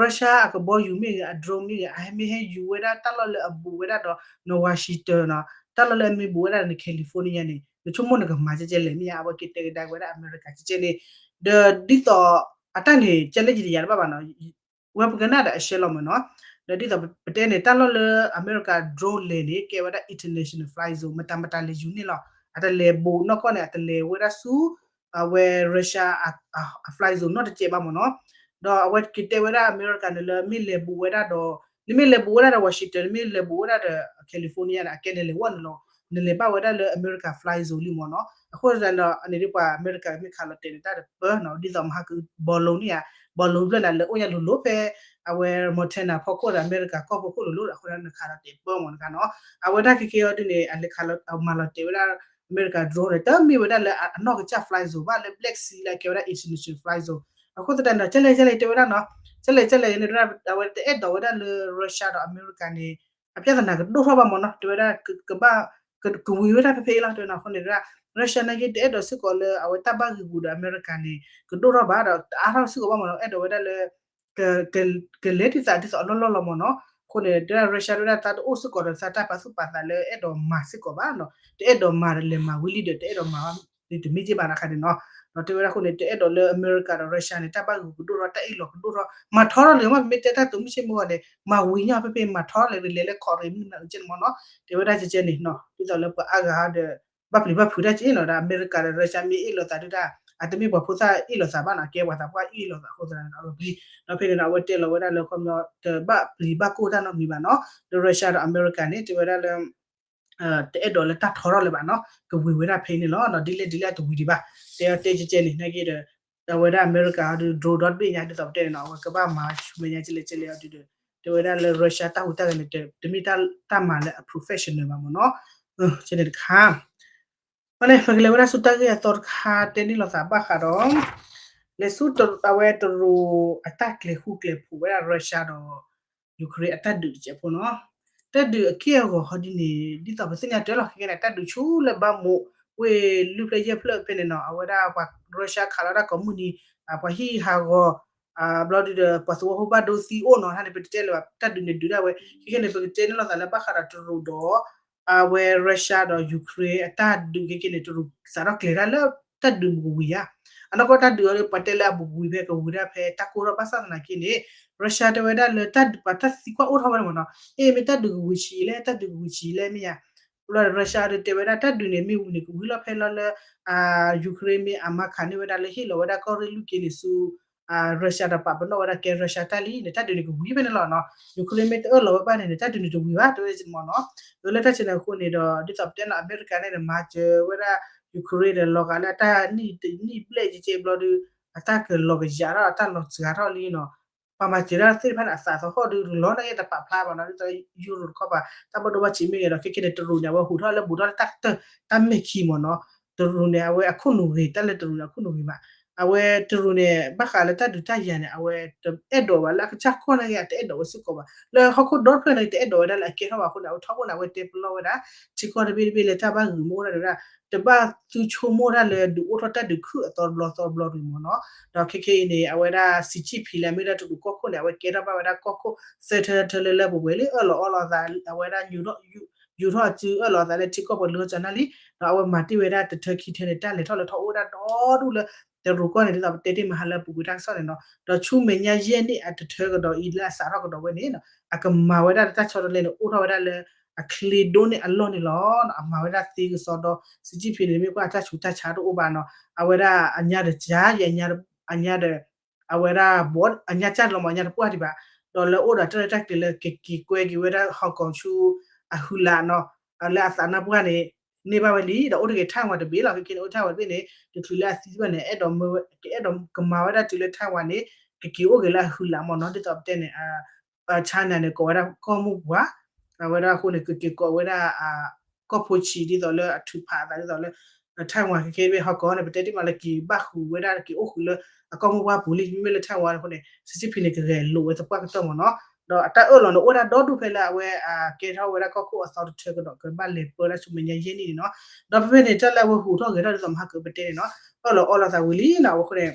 Russia အကဘီယူၤမ့ၢ်ဂ့ၤ အ drone မ့ၢ်ဂ့ၤ အဟဲမ့ၢ်ဟဲယူၤဝဲဒၣ်တၢ်လီၢ်လၢအဘူးဝဲဒၣ်ဒီး န Washington နီၤ တၢ်လီၢ်လၢအမ့ၢ်ဘူးဝဲဒၣ်ဒီးန California န့ၣ် နဆိကမိၣ်နကမၤကဲကဲလဲၣ်မ့ၢ်ဧါ အဝဲက့ၤတဲကဒါက့ၤဝဲဒၣ်အမဲရကၤကဲကဲန့ၣ် ဒီးဒ်သိး အတၢ်န့ၣ် ကဲလၢယတယာ်တဘၣ်ဘၣ်နီၤ ဝဲပကနၣ်ဒီးအဆဲလီၤမ့ၢ်နီၤ ဒီးဒ်သိးပတဲန့ၣ် တၢ်လီၢ်လၢအမဲရကၤ drone လဲၤန့ၣ် ကဲဝဲဒၣ် international fly zone မတၤမတၤလဲၤယူၤန့ၣ်လီၤ အတလဲၤဘူးနီၢ်ကီၢ်န့ၣ် အတလဲၤဝဲဒၣ်ဆူ အဝဲ Russia အ fly zone နီတစဲးဘၣ်မ့ၢ်နီၤ ဒီးအဝဲက့ၤတဲဝဲဒၣ်အမဲရကၤန့ၣ်လၢမ့ၢ်လဲၤဘူးဝဲဒၣ်ဒီး နမ့ၢ်လဲၤဘူးဝဲဒၣ်ဒီး Washington နမ့ၢ်လဲၤဘူးဝဲဒၣ်ဒီး California န့ၣ် အကဲန့ၣ်လဲၤဝဲန့ၣ်လီၤ နလဲၤဘၣ်ဝဲဒၣ်လၢအမဲရကၤ fly zone လံမ့ၢ်နီၤ. အဃိသတးဒီး အန့ၣ်ဒ်ပှၤအမဲရကၤမ့ၢ်ခးလီၤတဲာ်န့ၣ် တၢ်တပၢနီၤ ဒ်သိးမဟါက ဘီလူန့ၣ်ဧါ, ဘီလူဖျၢၣ်န့ၣ် လၢအိၣ်ညါလိၤလိၤဖဲ အဝဲ Montana ဖီခိၣ်ဒီး အမဲရကၤကီၢ်ဖီခိၣ်လိၤလိၤဒီး အဃိန့ၣ်ခးလီၤတဲာ်ပၢမ့ၢ်တခါနီၤ. အဝဲတၢ်ခဲကဲအီၤဒ်န့ၣ် အလဲၤခးလီၤမၤလီၤတဲာ်ဝဲဒၣ် အမဲရကၤ drone န့ၣ် တမ့ၢ်ဝဲဒၣ်လၢအနီၢ်ကစၢ် fly zone ဘၣ်လၢ Black Sea လၢအကဲဝဲဒၣ် international fly zone. အဃိသတးန့ၣ် ကဲလဲၣ်ကဲလဲၣ်တဲဝဲဒၣ်နီၤ, ကဲလဲၣ်ကဲလဲၣ်န့ၣ် အဝဲတအဲၣ်ဒိးဝဲဒၣ်လၢ Russia ဒီးအမဲရကၤန့ၣ် အပြဿနာကဒိၣ်ထီၣ်ဘၣ်မ့ၢ်နီၤ, တဲဝဲဒၣ်ကဘၣ် ကဝံၤဝဲဒၣ်ဖဲဖဲအံၤလီၤ တဲဝဲနီၤ. အဃိန့ၣ် Russia နာ်က့တအဲၣ်ဒိးစ့ၢ်ကီးလၢအဝဲတၢ်ဘၣ်ဂံာ်ဂူာ်ဒီးအမဲရကၤန့ၣ် ကဒိၣ်ထီၣ်ဘၣ်ဒီး တအါထီၣ်စ့ၢ်ကီးဘၣ်မ့ၢ်နီၤ, အဲၣ်ဒိးဝဲဒၣ်လၢ ကလဲၤဒ်သိးဒ်သိးအလီၢ်လီၢ်လီၤမ့ၢ်နီၤ. အဃိန့ၣ် တဲဝဲဒၣ် Russia တဲဝဲဒၣ်သးတအိၣ်စ့ၢ်ကီးဒီးသးတၢ်ပာ်သူၣ်ပာ်သးလၢအဲၣ်ဒိးမၤစ့ၢ်ကီးဘၣ်နီၤ, တအဲၣ်ဒိးမၤဒီးလဲၤမၤဝံၤလံဒီး တအဲၣ်ဒိးမၤဘၣ် တမ့ၢ်က့ဘၣ်တခါန့ၣ်နီၤ. ဒီးတဲဝဲဒၣ်အဃိန့ၣ် တအဲၣ်ဒိးလၢအမဲရကၤဒီး Russia န့ၣ် တၢ်ဘၣ်ဂံာ်ဂူာ်ကဒိၣ်ထီၣ် တၢ်အ့ၣ်လိာ်ကဒိၣ်ထီၣ် မၤထီထီၣ်လၢၤမ့ၢ် ပမ့ၢ်တဲတၢ်တိၤမုၢ်ဆ့ၣ်မုၢ်ဂီၤန့ၣ် မၤဝံၤညီဖဲဖဲမၤထီထီၣ်လၢၤ လဲၤလၢခီးရ့ၣ်မုၢ်နၤအုကဲန့ၣ်မ့ၢ်နီၤ. တဲဝဲဒၣ်ကဲကဲန့ၣ်နီၤ ဒ်သိးလၢပှၤအါဂၤဒီး ဘၣ်ပျံၤဘၣ်ဖုးတၢ်က့နီၤ, ဒီးအမဲရကၤဒီး Russia မ့ၢ်အ့ၣ်လိာ်သးဒုတၢ် အတမ့ၢ်ပှၤဖိသၣ်အ့ၣ်လိာ်သးဘၣ်နီၤ, ကဲပှၤသးပှၢ်အ့ၣ်လိာ်သးအဃိသတးန့ၣ် အဝဲပျံၤ ဒီးဖဲန့ၣ်ဒီး အဝဲတဲလီၤဝဲဒၣ်လၢခီပညီ တဘၣ်ပျံၤဘၣ်ကိၢ်တၢ်နီတမံၤဘၣ်နီၤ, ဒီး Russia ဒီးအမဲရကၤန့ၣ် တဲဝဲဒၣ်လၢ တအဲၣ်ဒိးလၢတၢ်ထီထီၣ်လၢၤဘၣ်နီၤ, ကဝံၤဝဲဒၣ်ဖဲန့ၣ်လီၤ, ဒ်လဲၣ်ဒ်လဲၣ်အတဝံၤဒံးဘၣ်, တဲတဲကဲကဲန့ၣ် နာ်က့ဒီး အဝဲဒၣ်အမဲရကၤအီၤဒုး drone ဒီတဘ့ၣ်ညါ ဒ်သိးပတဲန့ၣ်နီၤ, အဝဲကဘၣ်မၤဆူမဲာ်ညါကလဲၣ်ကလဲၣ်အီၤဒုးဒီး တဲဝဲဒၣ်လၢ Russia တၢ်ဟူးတၢ်ဂဲၤန့ၣ် တမ့ၢ်တၢ်မၤလၢအ professional ဘၣ်မ့ၢ်နီၤ, ကဲန့ၣ်တခါ အန့ၣ် ပကလဲၤဝဲဒၣ်ဆူတၢ်ဂ့ၢ်အသီတခါ တဲန့ၢ်လိာ်သးဘၣ်ဃးဒီး လဲၤဆူအဝဲတရူးအတၢ်ကျဲၤဃူကျဲၤဖိးဝဲဒၣ် Russia ဒီး Ukraine အတၢ်ဒုးတစဲးဖိနီၤ, တၢ်ဒုးအက့ၢ်အဂီၤဟီဒ်န့ၣ် ဒ်သိးပသ့ၣ်ညါတၢ်လီၤ ခဲကဲန့ၣ် တၢ်ဒုးဆူလၢ Bakhmut ဝ့ၢ်လွံၢ်ဖျၢၣ်ယဲၢ်ဖျၢၣ်ဖဲန့ၣ်နီၤ, အဝဲဒၣ်ပှၤ Russia ခးလီၤတၢ်ကိးမုၢ်နံၤ, ပှၤဟံၣ်ဟးဂီၤ ဘျီဒုးဒီး ပှၤသဝီဖိဘၣ်ဒိသံအိၣ်နီၤ, တၢ်န့ၣ် ပတတဲလၢၤဘၣ် တၢ်ဒုးန့ၣ်ဒုးဒၣ်ဝဲ, ခဲကဲန့ၣ် ပကတဲန့ၢ်လိာ်သးလၢဘၣ်ဃးဒီးတရူးဒီး အဝဲ Russia ဒီး Ukraine အတၢ်ဒုးခဲကဲန့ၣ် တရူးစးထီၣ်ကျဲၤတၢ်လၢတၢ်ဒုးပူၤကွံာ်ဧါ, အနီၢ်ကီၢ်တၢ်ဒုးအီၤဒီး ပှၤတဲလၢအပူၤကွံာ်ဖဲကဝံၤဒၣ်ဖဲတၢ်ကိၢ်ထီၣ်ဘၣ်ဆၣ်သနာ်က့န့ၣ် Russia တဲဝဲဒၣ်လၢတၢ်ဒုးပှၤတၢ်သံကွၢ်အိၣ်ထီၣ်ဝဲဒၣ်မ့ၢ်နီၤ, အ့ၣ် မ့ၢ်တၢ်ဒုးကဝံၤဆံးလဲၣ် တၢ်ဒုးကဝံၤဆံးလဲၣ်မ့ၢ်ဧါ, ဘျီ Russia ဒီးတဲဝဲဒၣ်တၢ်ဒုးန့ၣ် မ့ၢ်ဝံၤန့ၣ် ကဝံၤလီၤဖဲလီၤလၢ Ukraine မ့ၢ်အမၤခးန့ၢ်ဝဲဒၣ်လၢဟ့ၣ်လီၤဝဲဒၣ်ကီၢ်ရ့ၣ်လွံၢ်က့ၤန့ၣ်ဆူ Russia ဒီးပာ်ပနီၣ်ဝဲဒၣ်ကဲ Russia တၢ်လံန့ၣ် တၢ်ဒုးန့ၣ်ကဝံၤဖဲန့ၣ်လီၤနီၤ, Ukraine မ့ၢ်တအၢၣ်လီၤဝဲဘၣ်န့ၣ်န့ၣ် တၢ်ဒုးန့ၣ်တဝံၤဘၣ် တဲဝဲဒၣ်မ့ၢ်နီၤ, လၢတၢ်ဆဲးန့ၣ်အဃိန့ၣ်ဒီး ဒ်သိးပတဲနီၤ အမဲရကၤန့ၣ် မၤစၢၤဝဲဒၣ် Ukraine ဒီးလီၤဂာ်လၢအတၢ်နံၣ်နံၣ်ဘျဲၣ်ကဲကဲဘျီဒုး အတၢ်ကလီၤကယၤထီၣ် အတၢ်လီၤစှၤထီၣ်လံနီၤ, ပှၤမၤစၢၤတၢ်သ့ၣ်တဖၣ်န့ၣ် အသးသဟီၣ်ဒုးလီၤန့ၣ် တပာ်ဖျါဘၣ်နီၤ, ဒ်သိး Europe တခီပၤ တၢ်ဘၣ်ဒိဘၣ်ထံးမ့ၢ်ဂ့ၤဒီး ခဲကဲန့ၣ် တရူးန့ၣ် အဝဲဟူးထီၣ်လၢဘူးထီၣ်လၢတၢ်ကတၢၢ် တၢ်မဲာ်ခံမ့ၢ်နီၤ, တရူးန့ၣ် အဝဲအခိၣ်နူာ်ဂ့ၤ တၢ်လၢတရူးန့ၣ် အခိၣ်နူာ်ဂ့ၤမး, အဝဲတရူးန့ၣ် ဘၣ်ဃးလၢတၢ်ဒုးတၢ်ယၤန့ၣ် အဝဲတအဲၣ်ဒိးဘၣ်လၢအကစၢ်ကီၢ်နာ်က့ အတအဲၣ်ဒိးဝဲစ့ၢ်ကီးဘၣ်, လၢဟီၣ်ခိၣ်ဒီဖျၢၣ်န့ၣ် တအဲၣ်ဒိးဝဲဒၣ်လၢအကဲထီၣ်ဘၣ်အဃိန့ၣ် အဝဲထီဘိန့ၣ် အဝဲတဲပလီၢ်ဝဲဒၣ် ထံကီၢ်တဘ့ၣ်တဘ့ၣ်လၢတၢ်ဘၣ်ဂုာ်မ့ၢ်အိၣ်ဒၣ်ဝဲဒၣ် တဘၣ်သုဆိကမိၣ်ဒၣ်လၢဒုးအိၣ်ထီၣ်တၢ်ဒုးခုၣ်အသီတဘျီသီတဘျီတဂ့ၤမ့ၢ်နီၤ, ဒီးခဲကဲအံၤန့ၣ် အဝဲဒၣ် Xi Jinping လၢအမ့ၢ်ဒၣ်တရူးကီၢ်ခိၣ်န့ၣ် အဝဲကဲထီၣ်ဘၣ်ဝဲဒၣ်ကီၢ်ခိၣ်သၢထၢထၢလၢလၢပှဲၤပှဲၤလံ အၢၣ်လီၤအီလီၤသး အဝဲဒၣ် ယူာ်ထီၣ်စုအၢၣ်လီၤသးလၢထံကီၢ်ပှၤကလုာ်ကၠီနၢ်လံ, ဒီးအဝဲမၤတ့ၢ်ဝဲဒၣ်တထၢခံထၢန့ၣ် တၢ်လဲၤထီၣ်လဲၤထီအိၣ်ဝဲဒၣ်ဒီဒူၣ်လၢ တရူးကီၢ်န့ၣ် ဒ်သိးပတဲတ့ၢ်မဟါလၢပူၤကွံာ်တၢ်ကစီၣ်န့ၣ်နီၤ, ဒီးဆူမဲာ်ညါယဲၢ်နံၣ်အတထၢကဒီးအံၤလၢအစးထီၣ်ကဒီးဝဲန့ၣ် အကမၤဝဲဒၣ်လၢတၢ်ဆီတလဲန့ၣ် အိၣ်ထီၣ်ဝဲဒၣ်လၢ အချ့ဒိၣ်န့ၢ်အလီၢ်န့ၣ်လီၤ. အမၤဝဲဒၣ်သ့ကစီဒီ Xi Jinping န့ၣ် မ့ၢ်ကွၢ်အတၢ်ဆူးတၢ်ဆါတအိၣ်ဘၣ်နီၤ, အဝဲဒၣ်အညါဒီးကၢ်ယဲ အညါဒီး အဝဲဒၣ်ဘီ အညါကၢ်လီၤမး အညါတပှၢ်ဒံးဘၣ်, ဒီးလၢအိၣ်ဒီးတၢ်ရဲၣ်တၢ်ကျဲၤလၢကက့ၤကွဲက့ၤဝဲဒၣ် Hong Kong ဆူ အဟုလာ်နီၤ, လၢအသးနါပှၢ်န့ၣ် န့ၢ်ဘၣ်ဝဲလံ, ဒီးအိၣ်တဂ့ၤ Taiwan တဘ့ၣ်လီၤ, ခဲကဲန့ၣ် အိၣ် Taiwan တဘ့ၣ်န့ၣ် တချုးလၢအသံဘၣ်န့ၣ် အဲၣ်ဒိးမၢဝဲ ကအဲၣ်ဒိးကမၤဝဲဒၣ်တုၤလၢ Taiwan န့ၣ် ကက့ၤအိၣ်က့ၤလၢအဟုလာ်မ့ၢ်နီၤ, ဒ်သိးပတဲန့ၣ် China န့ၣ် ကိးဝဲဒၣ်ကီၢ်မိၢ်ပှၢ်, အဝဲဒၣ်အဃိန့ၣ် ကက့ၤကိးဝဲဒၣ် ကီၢ်ဖိဆံး ဒ်သိးလၢအထုးဖးအသးဒ်သိးလၢ Taiwan ခဲကဲ Hong Kong န့ၣ် ပတဲတ့ၢ်မးလၢက့ၤဘၣ်ဃုာ်ဝဲဒၣ် က့ၤအိၣ်ဃုာ်လၢအကီၢ်မိၢ်ပှၢ်ပူၤလံ, မ့မ့ၢ်လၢ Taiwan အဃိန့ၣ် Xi Jinping န့ၣ် ကဂဲၤလိာ်ဝဲသပှၢ်ကတၢၢ်မ့ၢ်နီၤ, ဒီးအတၢ်အၢၣ်လီၤန့ၣ် အိၣ်ဝဲဒၣ်ဒီဒူၣ်ဖဲလၢအဝဲကဲထီၣ်ဝဲဒၣ်ကီၢ်ခိၣ်အသီတထၢကဒီး ကဘၣ်လဲၤပၢလၢဆူမဲာ်ညါယဲၢ်နံၣ်န့ၣ်နီၤ, ဒီးဖဲဖဲန့ၣ် တၢ်လၢအဝဲဟူးထီၣ်ဂဲၤထီၣ်ဒ်သိးမဟါကပတဲန့ၣ်နီၤ, အၢၣ်လီၤအီလီၤသးဝံၤလံနီၤ, အဝဲဃိန့ၣ်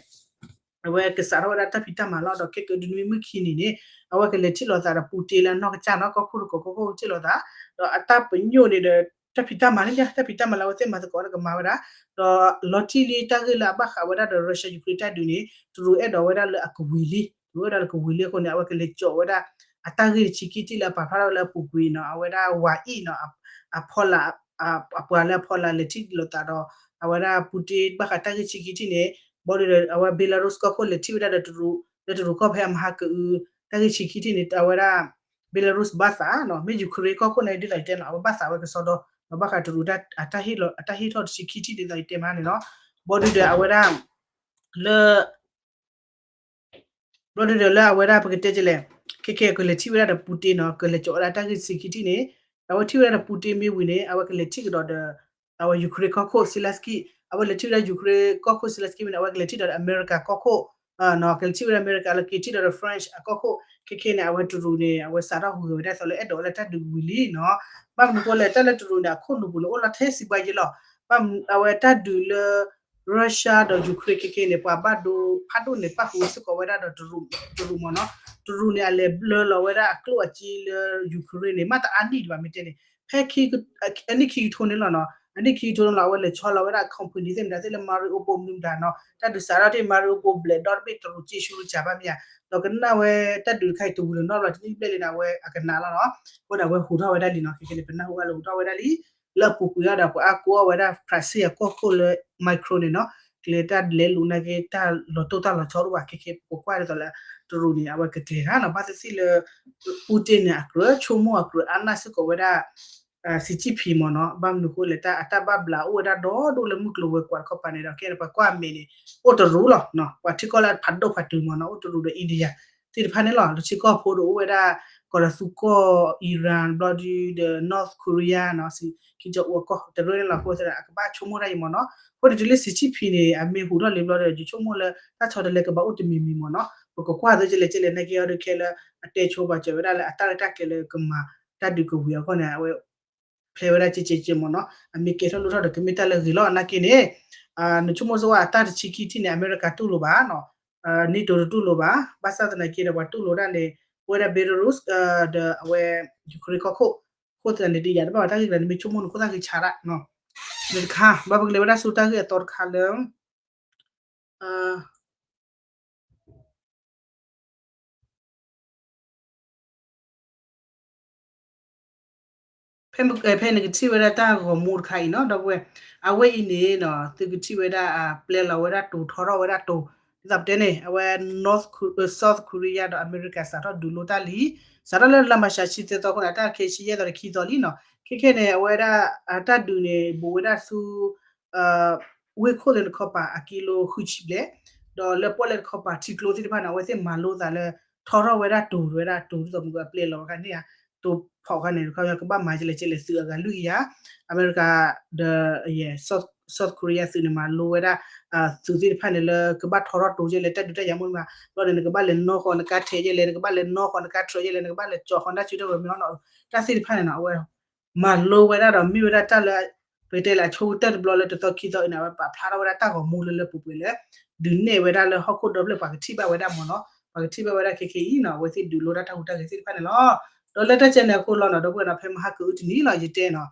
အဝဲကစးထီၣ်ဝဲဒၣ်တၢ်ဖံးတၢ်မၤလီၤ, ဒီးခဲကနံၣ်မုၢ်ခံနံၤန့ၣ် အဝဲကလဲၤထံၣ်လိာ်သးဒီး Putin လၢအနီၢ်ကစၢ်နီၤ, ကီၢ်ခိၣ်တကိးကီၢ်ခိၣ်ကထံၣ်လိာ်သး, ဒီးအတၢ်ပညိၣ်န့ၣ်ဒီး တၢ်ဖံးတၢ်မၤန့ၣ် တၢ်ဖံးတၢ်မၤလၢအဝဲသ့ၣ်မၤသကိးန့ၣ် ကမၤဝဲဒၣ်, ဒီးလီၤတံၢ်လံတၢ်ဂ့ၢ်လၢအဘၣ်ဃးဝဲဒၣ်ဒီး Russia Ukraine တၢ်ဒုးန့ၣ် တရူးအဲၣ်ဒိးဝဲဒၣ်လၢအကဝံၤလံ, တရူးအဲၣ်ဒိးလၢကဝံၤလံအဃိန့ၣ် အဝဲကလဲၤစိာ်ဝဲဒၣ် အတၢ်ဂ့ၢ်တဆံခံထံၣ်လၢအပာ်ဖျါထီၣ်လၢအပူၤကွံာ်နီၤ, အဝဲဒၣ်ဝၤအံၣ်နီၤ, အဖီလာ် အပှၤလၢအဖီလာ်လဲၤထံၣ်လိာ်သးဒီး အဝဲဒၣ် Putin ဘၣ်ဃးတၢ်ဂ့ၢ်တဆံခံထံၣ်န့ၣ်, ဘီဒုးဒီး အဝဲ Belarus ကီၢ်ခိၣ်လဲၤထံၣ်ဝဲဒၣ်ဒီးတရူး, လၢတရူးကီၢ်ဖဲအမဟါကအု တၢ်ဂ့ၢ်တဆံခံထံၣ်န့ၣ် အဝဲဒၣ် Belarus ဘၣ်သးနီၤ, မ့ၢ် Ukraine ကီၢ်ခိၣ်န့ၣ် ဒ်သိးတဲနီၤ အဝဲဘၣ်သးဝဲကစီဒီ ဒီးဘၣ်ဃးတရူးအတၢ်ဟ့ၣ်ထီၣ်တဆံခံထံၣ်ဒ်သိးယတဲမးန့ၣ်လီၤ. ဘီဒုဒီးအဝဲဒၣ် လၢ ဘီဒုဒီးလၢအဝဲဒၣ်ပကတဲကလဲၣ် ခဲခဲကလဲၤထံၣ်ဝဲဒၣ်ဒီး Putin နီၤ ကလဲၤကၠီၤဝဲဒၣ်တၢ်ဂ့ၢ်တဆံခံထံၣ်န့ၣ် အဝဲထံၣ်ဝဲဒၣ်ဒီး Putin မ့ၢ်ဝံၤန့ၣ် အဝဲကလဲၤထံၣ်ကဒီးဒီး အဝဲ Ukraine ကီၢ်ခိၣ် Zelensky အဝဲလဲၤထံၣ်ဝဲဒၣ် Ukraine ကီၢ်ခိၣ် Zelensky မ့ၢ်န့ၣ် အဝဲကလဲၤထံၣ်ဒီးဒီး အမဲရကၤကီၢ်ခိၣ် ကလဲၤထံၣ်ဝဲဒၣ်အမဲရကၤလၢက့ၤထံၣ်ဒီးဒီး French အကီၢ်ခိၣ် ခဲခဲန့ၣ် အဝဲတရူးန့ၣ် အဝဲစးထီၣ်ဟူးဂဲၤဝဲဒၣ်အသီလၢအဲၣ်ဒိးလၢတၢ်ဒုးဝံၤလံနီၤ. ဘၣ်မနုၤဃိလဲၣ် တၢ်လၢတရူးန့ၣ် အခိၣ်နူာ်ပူၤန့ၣ် အိၣ်လီၤထဲစံးဘှါယဲလီၤ. ဘၣ်အဝဲတၢ်ဒုးလၢ Russia ဒီး Ukraine ခဲခဲန့ၣ် ပှၤဘၣ်ဒိဖးဒိၣ်န့ၣ် ပၣ်ဃုာ်စ့ၢ်ကီးဝဲဒၣ်ဒီးတရူးမ့ၢ်နီၤ. တရူးန့ၣ် အလဲၤဘျၢလီၤဝဲဒၣ်အကျိၣ်အစ့လၢ Ukraine န့ၣ် မ့ၢ်တအါနံၣ်ဒံးဘၣ်မ့ၢ်တဲန့ၣ် ဖဲ အနံၣ်ခံကထိန့ၣ်လီၤနီၤ. အနံၣ်ခံကထိန့ၣ်လီၤ အဝဲလဲၤဆီလီၤဝဲဒၣ် company သ့ၣ်မတၤသ့ၣ်လၢ Mariupol မနုၤမတၤနီၤ တၢ်ဒုးစးထီၣ်တ့ၢ် Mariupol ဘျဲးဒီတဘ့ၣ် တရူးက့ၣ်ဆူတစၢဘၣ်မ့ၢ်ဧါ. ဒီးကနၣ်ဝဲတၢ်ဒုးတခါအံၤတဝံၤလီၤနီတဘျီ တနံၣ်ဘျဲၣ်လံန့ၣ် အဝဲအကနးလီၤနီၤ. အဃိန့ၣ် အဝဲဟူးထီၣ်ဝဲဒၣ်လံနီၤ. ခဲခဲန့ၣ် ပနၢ်ဟူဘၣ်လၢဟူးထီၣ်ဝဲဒၣ်လံ လၢအပူၤကွံာ်အီၤဒီး ပှၤအါကိးအီၤဝဲဒၣ် Prussia အကီၢ်ခိၣ်လၢ Moscow န့ၣ်နီၤ ကျဲတၢ်လဲၤလိာ်နာ်က့ တၢ်လီၤတိၢ်တၢ်လီၤဆီဒိၣ်ဘၣ် ခဲခဲပကကွၢ်ဒ်သိးလၢ တရူးန့ၣ် အဝဲကကျဲၤတၢ်နီၤ ဘၣ်သ့ၣ်သ့ၣ်လၢ Putin န့ၣ် အကြၢးဆိကမိၣ်အကြၢးအါနၢ်စ့ၢ်ကီးဝဲဒၣ် Xi Jinping မ့ၢ်နီၤ. ဘၣ်မနုၤဃိလဲၣ် တၢ်အတၢ်ဘၣ်ဘျးအိၣ်ဝဲဒၣ်ဒီဒိၣ်လၢမုၢ်ကျိၤဝဲၤကွာ်တခီပၤန့ၣ်ဒီး ခဲန့ၣ် ပှၤကွၢ်မဲာ်န့ၣ် အိၣ်တရူးလီၤ. ပှၤထံကီၢ်လၢဖးဒိၣ်ဖးတုၤမ့ၢ်နီၤ အိၣ်တရူးဒီး India သ့ၣ်တဖၣ်န့ၣ်လီၤ. လၢထံကီၢ်ဖိဒီးအိၣ်ဝဲဒၣ် ကီၤလၤသူကီၢ် Iran ဘျီဒုဒီး North Korea နီၤ ခံကီၢ်အူအကီၢ်တရူးန့ၣ်လီၤ. အဃိသတးဒီး အကဘၣ်ဆိကမိၣ်တၢ်အံၤမ့ၢ်နီၤ. အဃိန့ၣ် တုၤလၢ Xi Jinping န့ၣ် အမ့ၢ်ဟူးထီၣ်လံဘျီဒီး ယဆိကမိၣ်လၢတၢ်ဆီတလဲကဘၣ်အိၣ်တမံၤမံၤမ့ၢ်နီၤ. ပကကွၢ်သ့ကလဲၤကလဲၤနာ်က့အီၤဒီး ခဲလၢအတဲဆိပာ်စၢၤဝဲဒၣ်လၢအတၢ်ရဲၣ်တၢ်ကျဲၤလၢကမၤတၢ်ဒုးကဝံၤအဂီၢ်န့ၣ် အဝဲ ဖျဲးဝဲဒၣ်ကဲကဲကဲမ့ၢ်နီၤ. အမ့ၢ်ကဲထီၣ်လိၣ်ထီၣ်ဒီးကမ့ၢ်တၢ်လၢအဂ့ၤလီၤ. နာ်က့န့ၣ် နဆိကမိၣ်စ့ၢ်ကီးအတၢ်တဆံခံထံၣ်န့ၣ် အမဲရကၤတူၢ်လိာ်ဘၣ်နီၤ NATO တတူၢ်လိာ်ဘၣ်. ဘၣ်ဆၣ်သနာ်က့ဒီး ပှၤတူၢ်လိာ်ဒၣ်န့ၣ် အိၣ်ဝဲဒၣ် Belarus ဒီးအဝဲ Ukraine ကီၢ်ခိၣ်. အဃိသတးန့ၣ် ဒ်ယၤတဘၣ်ဘၣ် တၢ်ဂ့ၢ်ကျါန့ၣ် မ့ၢ်ဆိကမိၣ်န့ၣ် ခိၣ်သၣ်ဂ့ၤဆးဒၣ်နီၤ. န့ၣ်တခါ ဘၣ်ပကလဲၤဝဲဒၣ်ဆူတၢ်ဂ့ၢ်အသီတခါလၢ ဖဲ ဖဲနကထံၣ်ဝဲဒၣ်တၢ်ဂီၤမူတခါအံၤနီၤ ဒီပုၢ်ဝဲၢ်, အဝဲအံၤန့ၣ်နီၤ သုကထံၣ်ဝဲဒၣ်အပျဲလီၤဝဲဒၣ်တိၤထီထီၣ်ဝဲဒၣ်တိၤ, ဒ်သိးပတဲန့ၣ် အဝဲ North Ko-, South Korea ဒီးအမဲရကၤစးထီၣ်ဒုးလိတၢ်လံ, စးထီၣ်လၢလါမၤရှးဆံသၢသီအဃိန့ၣ် အတၢ်ခဲဆံယဲၢ်သီဒီးခံသီလံနီၤ. ခဲခဲန့ၣ် အဝဲဒၣ် အတၢ်ဒုးန့ၣ် ဘူးဝဲဒၣ်ဆူ ဝ့ၢ်ခိၣ်လၢတခီပၤ အကံလိဃုဆံဘျဲၣ်, ဒီးလၢပီၣ်လဲၣ်တခီပၤ ထံကျိသ့ၣ်တဖၣ်န့ၣ် အဝဲသ့ၣ်မၤလိသးလၢ ထီထီၣ်ဝဲဒၣ်တိၤဝဲဒၣ်တိၤ ဒ်သိးမုၢ်ကပျဲလီၤဝဲခါန့ၣ်ဧါ, တိၤဖီၣ်ခါန့ၣ် တခီကဘၣ်မၤကလဲၣ်ကလဲၣ် သုးအဂၤလွံၢ်ကယၤ, အမဲရကၤ ဒီး South Korea သုးန့ၣ် မၤလိဝဲဒၣ် သုးသ့ၣ်တဖၣ်န့ၣ်လၢကဘၣ်ထီထီၣ်တိၤကလဲၣ် တၢ်ဒုးတၢ်ယၤမ့ၢ်မး, ဘျီန့ၣ် နကဘၣ်လဲၤနီၣ်ဃီနကါထဲးကလဲၣ် နကဘၣ်လဲၤနီၣ်ဃီနကါထြဲးကလဲၣ် နကဘၣ်လဲၤကၠီၤဃီနတၢ်စုတၢ်ဝဲၤမ့ၢ်နီၤ, တၢ်သ့ၣ်တဖၣ်န့ၣ်နီၤ အဝဲ မၤလိဝဲဒၣ်ဒီးမ့ၢ်ဝဲဒၣ်တၢ်လၢ ပကတဲလၢအဆိကတၢၢ်တဘျီလၢတသီခံသီအံၤန့ၣ် အဝဲပာ်ဖျါထီၣ်ဝဲဒၣ်တၢ်ဂီၤမူလၢလၢပှဲၤပှဲၤလၢ ဒုးနဲၣ်ဝဲဒၣ်လၢဟီၣ်ခိၣ်ဒီဖျၢၣ်ပှၤကထံၣ်ဘၣ်ဝဲဒၣ်မ့ၢ်နီၤ, ပှၤကထံၣ်ဘၣ်ဝဲဒၣ်ခဲခဲအံၤနီၤ အဝဲသ့ၣ်ဒုးလိတၢ်တၢ်ဟူးတၢ်ဂဲၤသ့ၣ်တဖၣ်န့ၣ်လီၤ. ဒီးလၢတၢ်ကဲန့ၣ်အဃိလီၤနီၤ ဒီပုၢ်ဝဲၢ်နီၤ ဖဲမဟါကအုတနံၤလီၤ ယတဲနီၤ,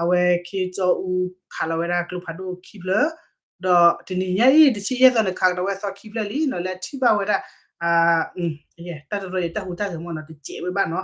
အဝဲခ့ကၠီအူခးလီၤဝဲဒၣ်ကျိဖးဒိၣ်ခံဖျၢၣ် ဒီးတနံၤညါအံၤ တဆံယဲၢ်သီန့ၣ် ခးကဒီးဝဲအသီခံဖျၢၣ်လံနီၤ လၢအထံၣ်ဘၣ်ဝဲဒၣ် တၢ်တရၢအံၤ တၢ်ဟူးတၢ်ဂဲၤမ့ၢ်နီၤ တစဲးဝဲဘၣ်နီၤ,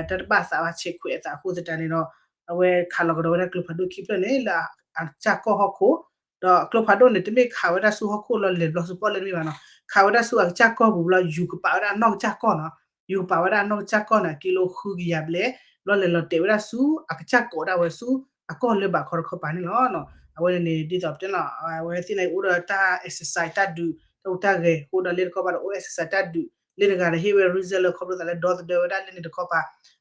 တၢ်တဘၣ်သးဘၣ် ဆဲးခွဲးအသးအဃိသတးန့ၣ်ဒီး အဝဲခးလီၤကဒီးဝဲဒၣ်ကျိဖးဒိၣ်ခံဖျၢၣ်န့ၣ် လၢအကစၢ်ကီၢ်ဟီၣ်ခိၣ်, ဒီးကျိဖးဒိၣ်န့ၣ် တမ့ၢ်ခးဝဲဒၣ်ဆူဟီၣ်ခိၣ်လီၤလဲၤဘျီဆူပီၣ်လဲၣ်တမ့ၢ်ဘၣ်နီၤ, ခးဝဲဒၣ်ဆူအကစၢ်ကီၢ်ပူၤဘျီ ယူၤကပာ်ဝဲဒၣ်အနီၢ်ကစၢ်ကီၢ်နီၤ, ယူၤကပာ်ဝဲဒၣ်အနီၢ်ကစၢ်ကီၢ်န့ၣ် ကံလိဃုကယၤဘျဲၣ်, ဘျီလဲၤလီၤတဲာ်ဝဲဒၣ်ဆူ အကစၢ်ကိးဒၣ်ဝဲဆူ အကီၢ်လၢဘးခီတခီပၤန့ၣ်လီၤ. အဝဲန့ၣ် ဒ်သိးပတဲလီၤ အဝဲသ့ၣ်န့ၣ်အိၣ်ဒီးတၢ် exercise တၢ်ဒုး တၢ်ဟူးတၢ်ဂဲၤ အိၣ်ဒီးလ့ၣ်တခီပၤဒီးအိၣ် exercise တၢ်ဒုး လ့ၣ်တဂၤဒီးဟ့ၣ်ဝဲ reason လၢခီဖျိသးလၢဒီသဒၢဝဲဒၣ်လ့ၣ်န့ၣ်တခီပၤ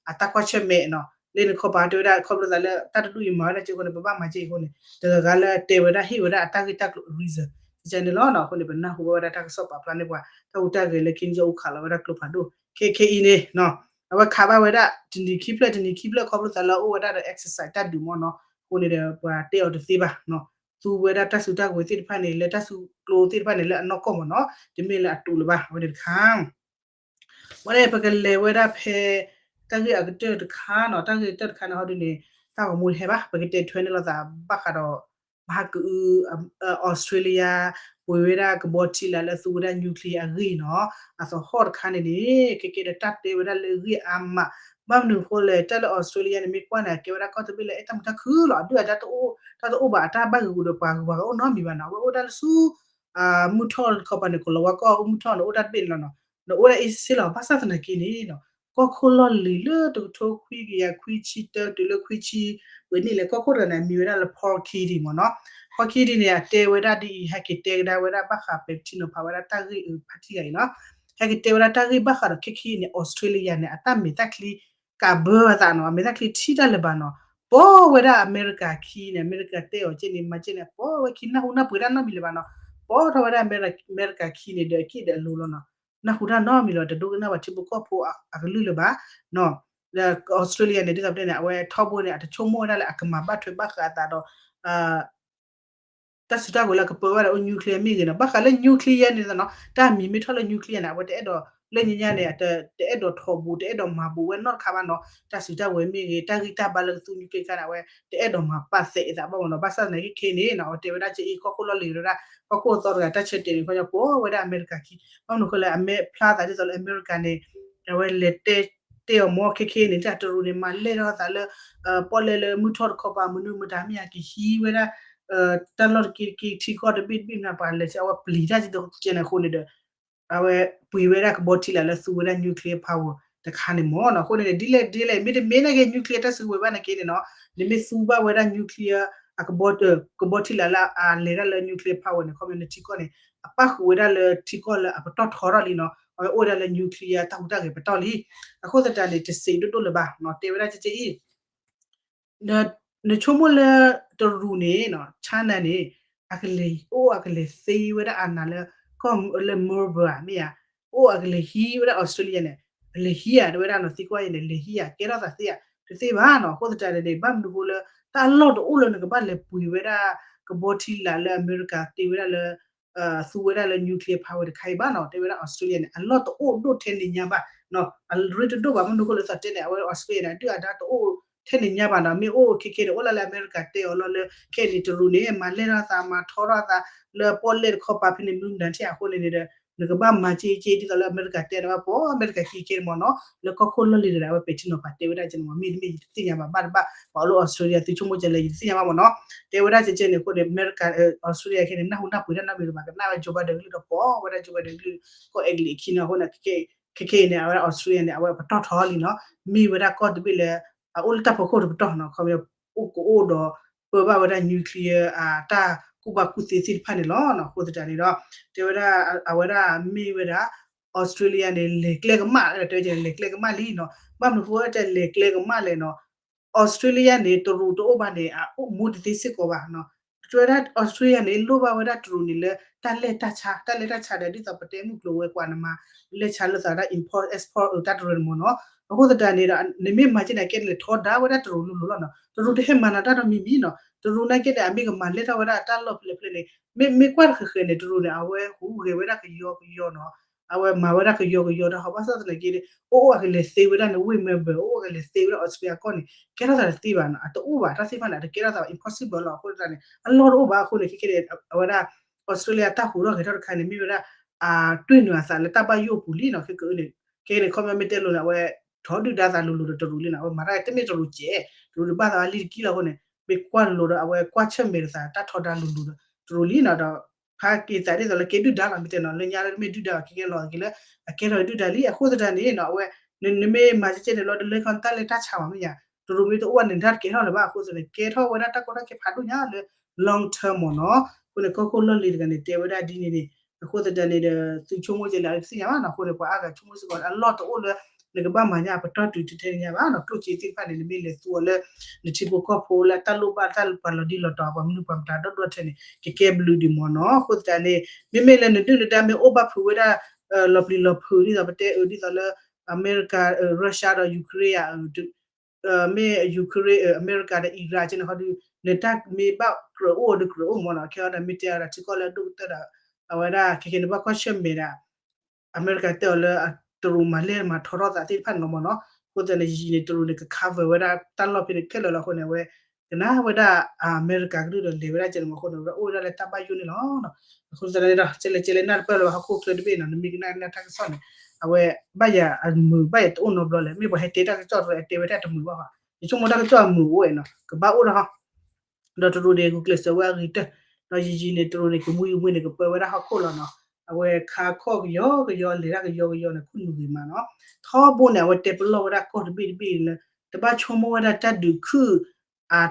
အတၢ်ကွၢ်ဆၢၣ်မဲာ်နီၤ, လ့ၣ်န့ၣ်တခီပၤတဲဝဲဒၣ်ခီဖျိသးလၢ တၢ်တဒူၣ်အံၤမၤဝဲဒၣ်က့အဃိန့ၣ် ပဘၣ်မၤက့အဃိန့ၣ် တဂၤဂၤလၢတဲဝဲဒၣ်ဟ့ၣ်ဝဲဒၣ်အတၢ်ဂ့ၢ်တၢ်ကျိၤ reason ကန့ၣ်လီၤနီၤ. အဃိန့ၣ် ပနၢ်ဟူဘၣ်ဝဲဒၣ်တၢ်ကစီၣ်ပာ်ဖျါန့ၢ်ပှၤ တၢ်ဟူးတၢ်ဂဲၤလၢ ခ့ကၠီအူခးလီၤဝဲဒၣ်ကျိဖးဒိၣ် ခဲခဲအံၤန့ၣ်နီၤ, အဝဲခးဘၣ်ဝဲဒၣ် တနံၤခံဖျၢၣ် တနံၤခံဖျၢၣ် ခီဖျိသးလၢအအိၣ်ဝဲဒၣ်ဒီး exercise တၢ်ဒုးမ့ၢ်နီၤ, အဃိန့ၣ်ဒီး ပှၤတဲအီၤတသ့ဘၣ်နီၤ, သူဝဲဒၣ်တၢ်စုတၢ်ကဝဲၤသ့ၣ်တဖၣ်န့ၣ် လၢတၢ်စုကျိသ့ၣ်တဖၣ်န့ၣ် လၢအနီၢ်ကီၢ်မ့ၢ်နီၤ, တမ့ၢ်လၢအတူးလၢၤဘၣ် အဝဲန့ၣ်တခါ ဝဲန့ၣ် ပကလဲၤဝဲဒၣ်ဖဲ တၢ်ဂ့ၢ်အကတၢၢ်တခါနီၤ, တၢ်ဂ့ၢ်ကတၢၢ်တခါန့ၣ် ဟီဒုန့ၣ် တၢ်ဂီၤမူတဟဲဘၣ်, ပကတဲထွဲန့ၢ်လိာ်သးဘၣ်ဃးဒီး မဟါကအု Australia ပှ့ၤဝဲဒၣ်ကဘီထံလာ်လၢသူဝဲဒၣ် nuclear အဂ့ၢ်နီၤ, အသဟီၣ်တခါန့ၣ်န့ၣ် ကဲကဲဒီးတၢ်တဲဝဲဒၣ်လၢအဂ့ၢ်အါမး, ဘၣ်မနုၤအဃိလဲၣ် တၢ်လၢ Australia န့ၣ် မ့ၢ်ကွၢ်န့ၣ် ကဲဝဲဒၣ်ကီၢ်တဘ့ၣ်လၢအဲၣ်တၢ်မုာ်တၢ်ခုၣ်လီၤ, အဒုၣ်အဒါတအိၣ်, တၢ်တအိၣ်ဘၣ်အတၢ်ဘၣ်ဂ့ၤဂူာ်ဒီးပှၤဂုၤပှၤဂၤအိၣ်နီတမံၤဘၣ်နီၤ, အဝဲအိၣ်ဒၣ်လၢဆူ မုၢ်ထီၣ်တခီပၤန့ၣ် ကလီၤဝါကီၢ်အိၣ်မုၢ်ထီၣ်န့ၣ် အိၣ်ဒၣ်တဘ့ၣ်န့ၣ်လီၤနီၤ, နအိၣ်ဒၣ်အ့ၣ်စ့လီၤ, ဘၣ်ဆၣ်သနာ်က့န့ၣ်နီၤ ကီၢ်ခိၣ်လီၢ်လံၤလၢတကထိခွံကယၤခွံဆံတၢ တုၤလၢခွံဆံဝဲန့ၣ်လဲၣ် ကီၢ်ခိၣ်တဂၤန့ၣ် အမံၤဝဲဒၣ်လၢ Paul Keating မ့ၢ်နီၤ. Paul Keating န့ၣ် အတဲဝဲဒၣ်ဒ်အံၤ ဟဲက့ၤတဲကဒါဝဲဒၣ်ဘၣ်ဃး ပဲာ်ထံနီၤဖးဝဲဒၣ်တၢ်ဂ့ၢ်အဖါတံၢ်ဂၤအံၤနီၤ. ဟဲက့ၤတဲဝဲဒၣ်တၢ်ဂ့ၢ်ဘၣ်ဃးဒီးခဲခဲအံၤန့ၣ် Australia န့ၣ် အတၢ်မဲာ်တၢ်ချံကးဘၢအသးနီၤ, အမဲာ်တၢ်ချံထံၣ်တၢ်လၢၤဘၣ်နီၤ. ပီဝဲဒၣ်အမဲရကၤခံန့ၣ် အမဲရကၤတဲအီၤက့န့ၣ် မၤက့န့ၣ် ပီဝဲခံနၢ်ဟူနၢ်ပှ့ၤတၢ်နီတမံၤလၢၤဘၣ်နီၤ. ပီထီၣ်ဝဲဒၣ်အမဲရကၤခံန့ၣ်ဒီးအက့ၢ်ဒီးအလိၤလီၤနီၤ. နၢ်ဟူတၢ်နီတမံၤလီၤ, တဒိကနၣ်ဘၣ်ထံဖိကီၢ်ဖိအကလုၢ်လၢၤဘၣ်နီၤ. ဒီး Australia န့ၣ် ဒ်သိးပတဲန့ၣ် အဝဲထီဘိန့ၣ် အတဆိကမိၣ်ဝဲဒၣ်လၢအကမၤဘၣ်ထွဲဘၣ်ဃးအသးဒီး တၢ်စုတၢ်ဝဲၤလၢကပၢဝဲဒၣ်အိၣ် nuclear မ့ၢ်ဂ့ၤနီၤ, ဘၣ်ဃးလၢ nuclear န့ၣ်နီၤ, တၢ်မံၤမ့ၢ်ထီၣ်လၢ nuclear န့ၣ် အဝဲတအဲၣ်ဒိး လၢညါညါန့ၣ် တအဲၣ်ဒိးထီၣ်ဘူး တအဲၣ်ဒိးမၤဘူးဝဲနီတခါဘၣ်နီၤ. တၢ်စုတၢ်ဝဲၤမ့ၢ်ဂ့ၤ တၢ်ဂံၢ်တၢ်ဘါလၢကသူ nuclear ခါန့ၣ် အဝဲတအဲၣ်ဒိးမၤပာ်သဲးအသးဘၣ်မ့ၢ်နီၤ. ဘၣ်ဆၣ်သနာ်က့ခဲန့ၣ်နီၤ အဝဲတဲဝဲဒၣ်က့အံၤ ကီၢ်ခိၣ်လီၢ်လံၤဝဲဒၣ် ကီၢ်ခိၣ်အသီတဂၤ တၢ်ဆၢတဲာ်န့ၣ် ခီညီ ပီဝဲဒၣ်အမဲရကၤခံ ဘၣ်မနုၤဃိလၢအမဲာ်ဖျါသးဒ်သိးလၢအမဲရကၤန့ၣ် အဝဲလဲၤတဲ တဲအီၤမ့ၢ်ခဲခဲန့ၣ် တၢ်တရူးန့ၣ် မၤလဲၢ်ထီၣ်သးလၢ ပီၣ်လဲၣ်လၢမုၢ်ထီၣ်တခီပၤ မနုၤမတၤမ့ၢ်ဧါ ကဟံးဝဲဒၣ် တၢ်လီၢ်တက့တက့ ထံကီၢ်တဘ့ၣ်တဘ့ၣ်မ့ၢ်ပှၤလဲၤဆၢ အဝဲပျံၤတၢ်ကဲန့ၣ်အဃိန့ၣ်ဒီး အဝဲပှ့ၤဝဲဒၣ်ကဘီထံလာ်လၢသူဝဲဒၣ် nuclear power တခါန့ၣ်မ့ၢ်နီၤ. အဃိန့ၣ် ဒ်လဲၣ်ဒ်လဲၣ် မ့တမ့ၢ်နာ်က့ nuclear တၢ်စုကဝဲၤဘၣ်နာ်က့န့ၣ်နီၤ နမ့ၢ်သူဘၣ်ဝဲဒၣ် nuclear အကဘီ ကဘီထံလာ်လၢအလဲၤတၢ်လၢ nuclear power န့ၣ် ခီပညီနထံကီၢ်န့ၣ် အပၣ်ဃုာ်ဝဲဒၣ်လၢထံကီၢ်လၢအပတီၢ်ထီထီၣ်လံနီၤ. အဝဲအိၣ်ဝဲဒၣ်လၢ nuclear တၢ်ဟူးတၢ်ဂဲၤပတီၢ်လံ. အဃိသတးန့ၣ် တစံးဒိၣ်ဒိၣ်လၢၤဘၣ်နီၤ တဲဝဲဒၣ်ကဲကဲအံၤ နဆိကမိၣ်လၢတရူးန့ၣ်နီၤ China န့ၣ် အကလဲၤအိၣ် အကလဲၤသ့ဝဲဒၣ်အနၤလၢ ကီၢ်လၢ Melbourne ဧါ မ့ၢ်ဧါ, အိၣ်အကလဲၤဟံးဝဲဒၣ် Australia န့ၣ် အလဲၤဟံးဧါ တဲဝဲဒၣ်နီၤ သံကွၢ်အံၤန့ၣ် လဲၤဟံးဧါ ကဲထီၣ်သးသ့ဧါ တသ့ဘၣ်နီၤ. အဃိသတးန့ၣ်န့ၣ် ဘၣ်မနုၤဃိလၢ တၢ်အလီၢ်တအိၣ်လၢနကဘၣ်လဲၤပှ့ၤဝဲဒၣ် ကဘီထံလာ်လၢအမဲရကၤတ့ဝဲဒၣ်လၢ သူဝဲဒၣ်လၢ nuclear power တခါအံၤဘၣ်နီၤ. တဲဝဲဒၣ် Australia န့ၣ် အလီၢ်တအိၣ်ဒိၣ်ထဲန့ၣ်ညါဘၣ်နီၤ, အရ့တဒိၣ်ဘၣ် မနုၤဃိလၢသးတဲန့ၣ် အဝဲ Australia န့ၣ် အဒုၣ်အဒါတအိၣ်ထဲန့ၣ်ညါဘၣ်နီၤ. မ့ၢ်အိၣ်ခဲခဲန့ၣ် အိၣ်လၢလၢအမဲရကၤတဲအီၤလီၤလၢ ခဲအံၤန့ၣ် တရူးန့ၣ် မၤလဲၢ်ထီၣ်သး မၤထီထီၣ်သးလၢပီၣ်လဲၣ်တခီပၤဖဲန့ၣ် မနုၤမတၤထံၣ်အဃိန့ၣ်န့ၣ်ဒီး နကဘၣ်မၤက့က့ ဒ်သိးလၢအမဲရကၤတဲန့ၣ် ပှၤအမဲရကၤခံခဲန့ၣ်မ့ၢ်နီၤ လၢကီၢ်ခိၣ်လီၢ်လံၤတဂၤ အဝဲပဲာ်ထံနီၤဖးတဲဝဲဒၣ်ကဲန့ၣ်မ့ၢ် မ့တမ့ၢ်ယတသ့ၣ်ညါဘၣ်ဘၣ်တဘၣ် ပှၤအိၣ်လၢ Australia သုဆိကမိၣ်ကဲလၢယတသ့ၣ်ညါဘၣ်မ့ၢ်နီၤ. တဲဝဲဒၣ်ကဲကဲန့ၣ်အဃိန့ၣ် အမဲရကၤ Australia ခဲန့ၣ် နၢ်ဟူနၢ်ပှ့ၤတၢ်နီတမံၤလၢၤဘၣ် ကနၣ်ဝဲ Joe Biden ကလုၢ်ဒီးပှၤဝဲဒၣ် Joe Biden ကလုၢ် ကီၢ်အဲကလံးအခံနီၤ အဃိန့ၣ် ခဲခဲအံၤန့ၣ် အဝဲဒၣ် Australia န့ၣ် အဝဲပတီၢ်ထီလံနီၤ မ့ၢ်ဝဲဒၣ်ကီၢ်တဘ့ၣ်လၢ အအိၣ်လၢတၢ်ဖီခိၣ်တပတီၢ်နီၤ ခီပညီ အိၣ်ကအိၣ်ဒီး ပၢဘၣ်ဝဲဒၣ် nuclear အတၢ်ကူၣ်ဘၣ်ကူၣ်သ့သ့ၣ်တဖၣ်န့ၣ်လီၤ. အဃိသတးန့ၣ်ဒီး တဲဝဲဒၣ် အဝဲဒၣ်မ့ၢ်ဝဲဒၣ် Australia န့ၣ် လဲၤကျဲကမၣ် တဲဝဲဒၣ်လဲၤကျဲကမၣ်လံနီၤ ဘၣ်မနုၤဃိတဲလဲၤကျဲကမၣ်လဲၣ်နီၤ Australia န့ၣ် တရူးတအိၣ်ဘၣ်န့ၣ် အအိၣ်မူတသ့စ့ၢ်ကီးဘၣ်နီၤ. တဲဝဲဒၣ် Australia န့ၣ် လိၣ်ဘၣ်ဝဲဒၣ်တရူးန့ၣ်လၢ တၢ်လဲၢ်တၢ်ဆါ တၢ်လဲၢ်တၢ်ဆါဒီး ဒ်သိးပတဲမုၢ်ကျိၤဝဲၤကွာ်နမၤ လဲၢ်ဆါလိာ်သးဝဲဒၣ် import export တၢ်တရူးန့ၣ်မ့ၢ်နီၤ. အဃိသတးန့ၣ်ဒီး နမ့ၢ်မၤကဲန့ၣ် ကဲလဲၤထီဒါဝဲဒၣ်တရူးလိၤလိၤလီၤနီၤ. တရူးတဟဲမၤနၤတၢ်နီတမံၤမံၤနီၤ. တရူးနာ်က့န့ၣ် အမ့ၢ်ကမၤလဲၢ်ထီၣ်ဝဲဒၣ်တၢ်လီၢ်ဖဲလဲၣ်ဖဲလဲၣ်န့ၣ် မ့ၢ် မ့ၢ်ကွၢ်တဃဲၤဃဲၤန့ၣ် တရူးန့ၣ် အဝဲဟူးဂဲၤဝဲဒၣ်ကယီကယီနီၤ. အဝဲမၤဝဲဒၣ်ကယီကယီတၢ်ဟီ ဘၣ်ဆၣ်သနာ်က့ အိၣ်အိၣ်အကလဲၤသ့ဝဲဒၣ်န့ၣ် ဝ့ၢ် Melbourne အိၣ်အိၣ်ကလဲၤသ့ဝဲဒၣ် Australia ကီၢ်န့ၣ် ကဲထီၣ်သးတသ့ဘၣ်နီၤ. အတအိၣ်ဘၣ် တၢ်သ့ၣ်တဖၣ်န့ၣ် အတကဲထီၣ်သးဘၣ် impossible လီၤ. အဃိသတးန့ၣ် အလီၢ်တအိၣ်ဘၣ်အဃိန့ၣ် ခဲခဲန့ၣ် အဝဲဒၣ် Australia တၢ်ဟူးထီၣ်ဂဲၤထီၣ်တခါန့ၣ် မ့ၢ်ဝဲဒၣ် အတွ့ၢ်နုာ်အသးလၢတၢ်ဘၣ်ယိၣ်အပူၤလံနီၤ. ခဲကနံၣ် ခဲကနံၣ် ခီပညီမ့ၢ်တဲလိၤန့ၣ် အဝဲထီဒုၣ်ဒါသးလိၤလိၤဒီးတရူးလံနီၤ. အဝဲမၤတၢ်တမ့ၢ်တရူးကဲး တရူးဒုးဘၣ်သးလံတကံလီၤအဃိန့ၣ် မ့ၢ်ကွၢ်လိၤလိၤဒီး အဝဲကွၢ်ဆၢၣ်မဲာ်လိာ်သး တၢ်ထီဒါလိၤလိၤဒီး တရူးလံနီၤ. ဒီး ဖါက့ၤသးဒ်သိးလၢကဲဒုၣ်ဒါလီၤ မ့ၢ်တဲနီၤ လၢညါလၢမ့ၢ်ဒုၣ်ဒါဘၣ် ခဲကဲလီၤက့ၤလၢ အကဲထီၣ်ဒုၣ်ဒါလံ. အဃိသတးန့ၣ်နီၤ အဝဲ နမ့ၢ်မၤကဲကဲန့ၣ်လီၤ တလၢခီတၢ်လဲၤတၢ်ဆါဘၣ်မ့ၢ်ယါ တရူးမ့ၢ်တအိၣ်ဘၣ်န့ၣ် တၢ်တကဲထီၣ်လၢၤဘၣ်. အဃိသတးန့ၣ် ကဲထီၣ်ဝဲဒၣ်တၢ်ကီတၢ်ခဲဖးဒိၣ်ညါလၢ long term မ့ၢ်နီၤ. အဃိန့ၣ် ကီၢ်ခိၣ်လီၢ်လံၤတဂၤန့ၣ် တဲဝဲဒၣ်ဒ်န့ၣ်န့ၣ် အဃိသတးန့ၣ်ဒီး သုဆိကမိၣ်ကဲလၢအတသ့ၣ်ညါဘၣ်နီၤ. အဃိန့ၣ် ပှၤအါဂၤဆိကမိၣ်စ့ၢ်ကီး အလီၢ်တအိၣ်လၢ နကဘၣ်မၤညါပတီၢ်တုၤထဲထဲန့ၣ်ညါဘၣ်နီၤ. ကျိၣ်စ့သ့ၣ်တဖၣ်န့ၣ် နမ့ၢ်လဲၤသူအီၤလၢ နထံဖိကီၢ်ဖိလၢတၢ်လိၣ်ဘၣ်တၢ်ပှၤလီၤဒံလီၤတီၤ ပှၤမနုၤပှၤမတၤဒီဒူၣ်ထဲန့ၣ် ကကဲဘျုးဒံးမ့ၢ်နီၤ. အဃိသတးန့ၣ် မ့မ့ၢ်လၢနဒုၣ်နဒါမ့ၢ်အိၣ်ဘၣ်ဖုးဝဲဒၣ် လီၤပျံၤလီၤဖုးဒ်သိးပတဲအၢ ဒ်သိးလၢ အမဲရကၤ Russia ဒီး Ukraine ဧါ မ့ၢ် Ukraine အမဲရကၤဒီး Iran ကဲန့ၣ်ခီဒီး နတၢ်မ့ၢ်ဘၣ်ကြၢးအိၣ်ဒီးကြၢးအိၣ်မ့ၢ်နီၤ. ခဲအံၤဒီးမ့ၢ်တဲအီၤဒီးထံကီၢ်လၢအဒိၣ်ကတၢၢ်ဒီး အဝဲဒၣ်ခဲကဲန့ၣ် ဘၣ်ကွၢ်ဆၢၣ်မဲာ်ဒၣ် အမဲရကၤတဲအီၤလၢ တရူးမၤလဲၢ်မၤထီထီၣ်သးသ့ၣ်တဖၣ်န့ၣ်လီၤမ့ၢ်နီၤ. အဃိသတးန့ၣ် ယံာ်ယံာ်န့ၣ် တရူးန့ၣ် က cover ဝဲဒၣ်တၢ်လီၢ်ဖဲန့ၣ်ခဲလၢာ်လီၤ. အဃိန့ၣ် အဝဲ ကနၣ်ဝဲဒၣ်အမဲရကၤကလုၢ်ဒီးလဲၤဝဲဒၣ်ကဲန့ၣ်မ့ၢ်အဃိန့ၣ် ဝဲဒၣ်အိၣ်ဝဲဒၣ်လၢတၢ်ဘၣ်ယိၣ်န့ၣ်လီၤ. အဃိသတးန့ၣ်ဒီး ကဲလဲၣ်ကဲလဲၣ်နၢ်တပၢၢ်လၢၤဘၣ် ဟီၣ်ခိၣ်ချၢတဘ့ၣ်နီၤ နမ့ၢ်ကနၣ်ကနၣ်တၢ်ကစီၣ်န့ၣ် အဝဲ ဘၣ်ယၤအမုာ်ဘၣ်ယၤတအိၣ်နီတဘျီလဲၣ် မ့ၢ်ပှၤဟဲတဲတၢ်ကစီၣ်တဖၣ် အတဲဝဲတၢ်တမုာ်ဘၣ်ဘၣ် ယဆိကမိၣ်တၢ်ကစီၣ်အမုာ်အိၣ်ဝဲနီၤ ကဘၣ်အိၣ်ဒီး ဒီးတရူးန့ၣ် ဂုာ်ကျဲးစၢးဝဲအဂ့ၤကတၢၢ်, ဒီးယံာ်ယံာ်န့ၣ် တရူးန့ၣ် ကမှံကမှံန့ၣ် ကပၢဝဲဒၣ်ဟီၣ်ခိၣ်လီၤနီၤ. အဝဲခါခီၣ်ကယီကယီ လဲၤတၢ်ကယီကယီန့ၣ် ခိၣ်နူာ်ဂ့ၤမးနီၤ. ထီဘိန့ၣ် အဝဲတဲပလီၢ်ဝဲဒၣ်ကီၢ်တဘ့ၣ်တဘ့ၣ်လၢ တဘၣ်ဆိကမိၣ်ဝဲဒၣ်တၢ်ဒုးခုၣ်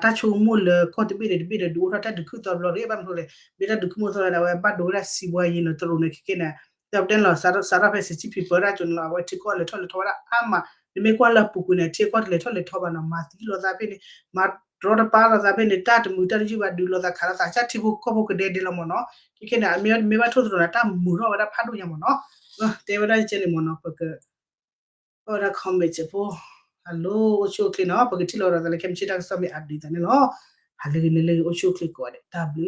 တၢ်ဆိကမိၣ်လၢကီၢ်တဘ့ၣ်န့ၣ်တဘ့ၣ်ဒီး ဒုးအိၣ်ထီၣ်တၢ်ဒုးခုၣ်သီတဘျီတဂ့ၤ. ဘၣ်မနုၤလဲၣ် မ့ၢ်တၢ်ဒုးခုၣ်မိၢ်သီန့ၣ် အဝဲဘၣ်ဒိဝဲဒၣ်စံးဘှါယံၤနီၤ တရူးန့ၣ် ခဲကဲန့ၣ် ဒီးပတဲလီၤ စးထီၣ်ဖဲစံးဆံဖံးပၢဒၣ်ကၠိန့ၣ်လီၤ. အဝဲထံကီၢ်လဲၤထီၣ်လဲၤထီဝဲဒၣ်အါမး နမ့ၢ်ကွၢ်လၢအပူၤကွံာ်န့ၣ် ထံကီၢ်တလဲၤထီၣ်လဲၤထီဘၣ်နီၤ မၤသံလိာ်သးဖဲန့ၣ် မၤတရီတပါလိာ်သးဖဲန့ၣ် တၢ်တမုာ်တၢ်တယုၢ်ဘၣ် ဒုးလိာ်သးခးလိာ်သး ကၢ်ထံဖိကီၢ်ဖိကဒဲဒဲလီၤမ့ၢ်နီၤ. ခဲကဲန့ၣ် အမ့ၢ်မ့ၢ်ဘၣ်ထိၣ်သတြီၤန့ၣ် တၢ်မုာ်ထီၣ်ဝဲဒၣ်ဖးဒိၣ်ညါမ့ၢ်နီၤ. တဲဝဲဒၣ်ကဲန့ၣ်မ့ၢ်နီၤ ပက အီၣ်ဝဲဒၣ် comment ဖိ Hello အိၣ်ဆူၣ်အိၣ်ချ့နီၤ ပကထံၣ်လိာ်သးလၢခဲမုၢ်ဆ့ၣ်တၢ်ကစီၣ်မ့ၢ် update သးန့ၣ်လီၤ. ဟးလၢဂ့ၤန့ၣ်လၢဂ့ၤ အိၣ်ဆူၣ်အိၣ်ချ့ကိးဂၤဒဲး တၢ်ဘျုး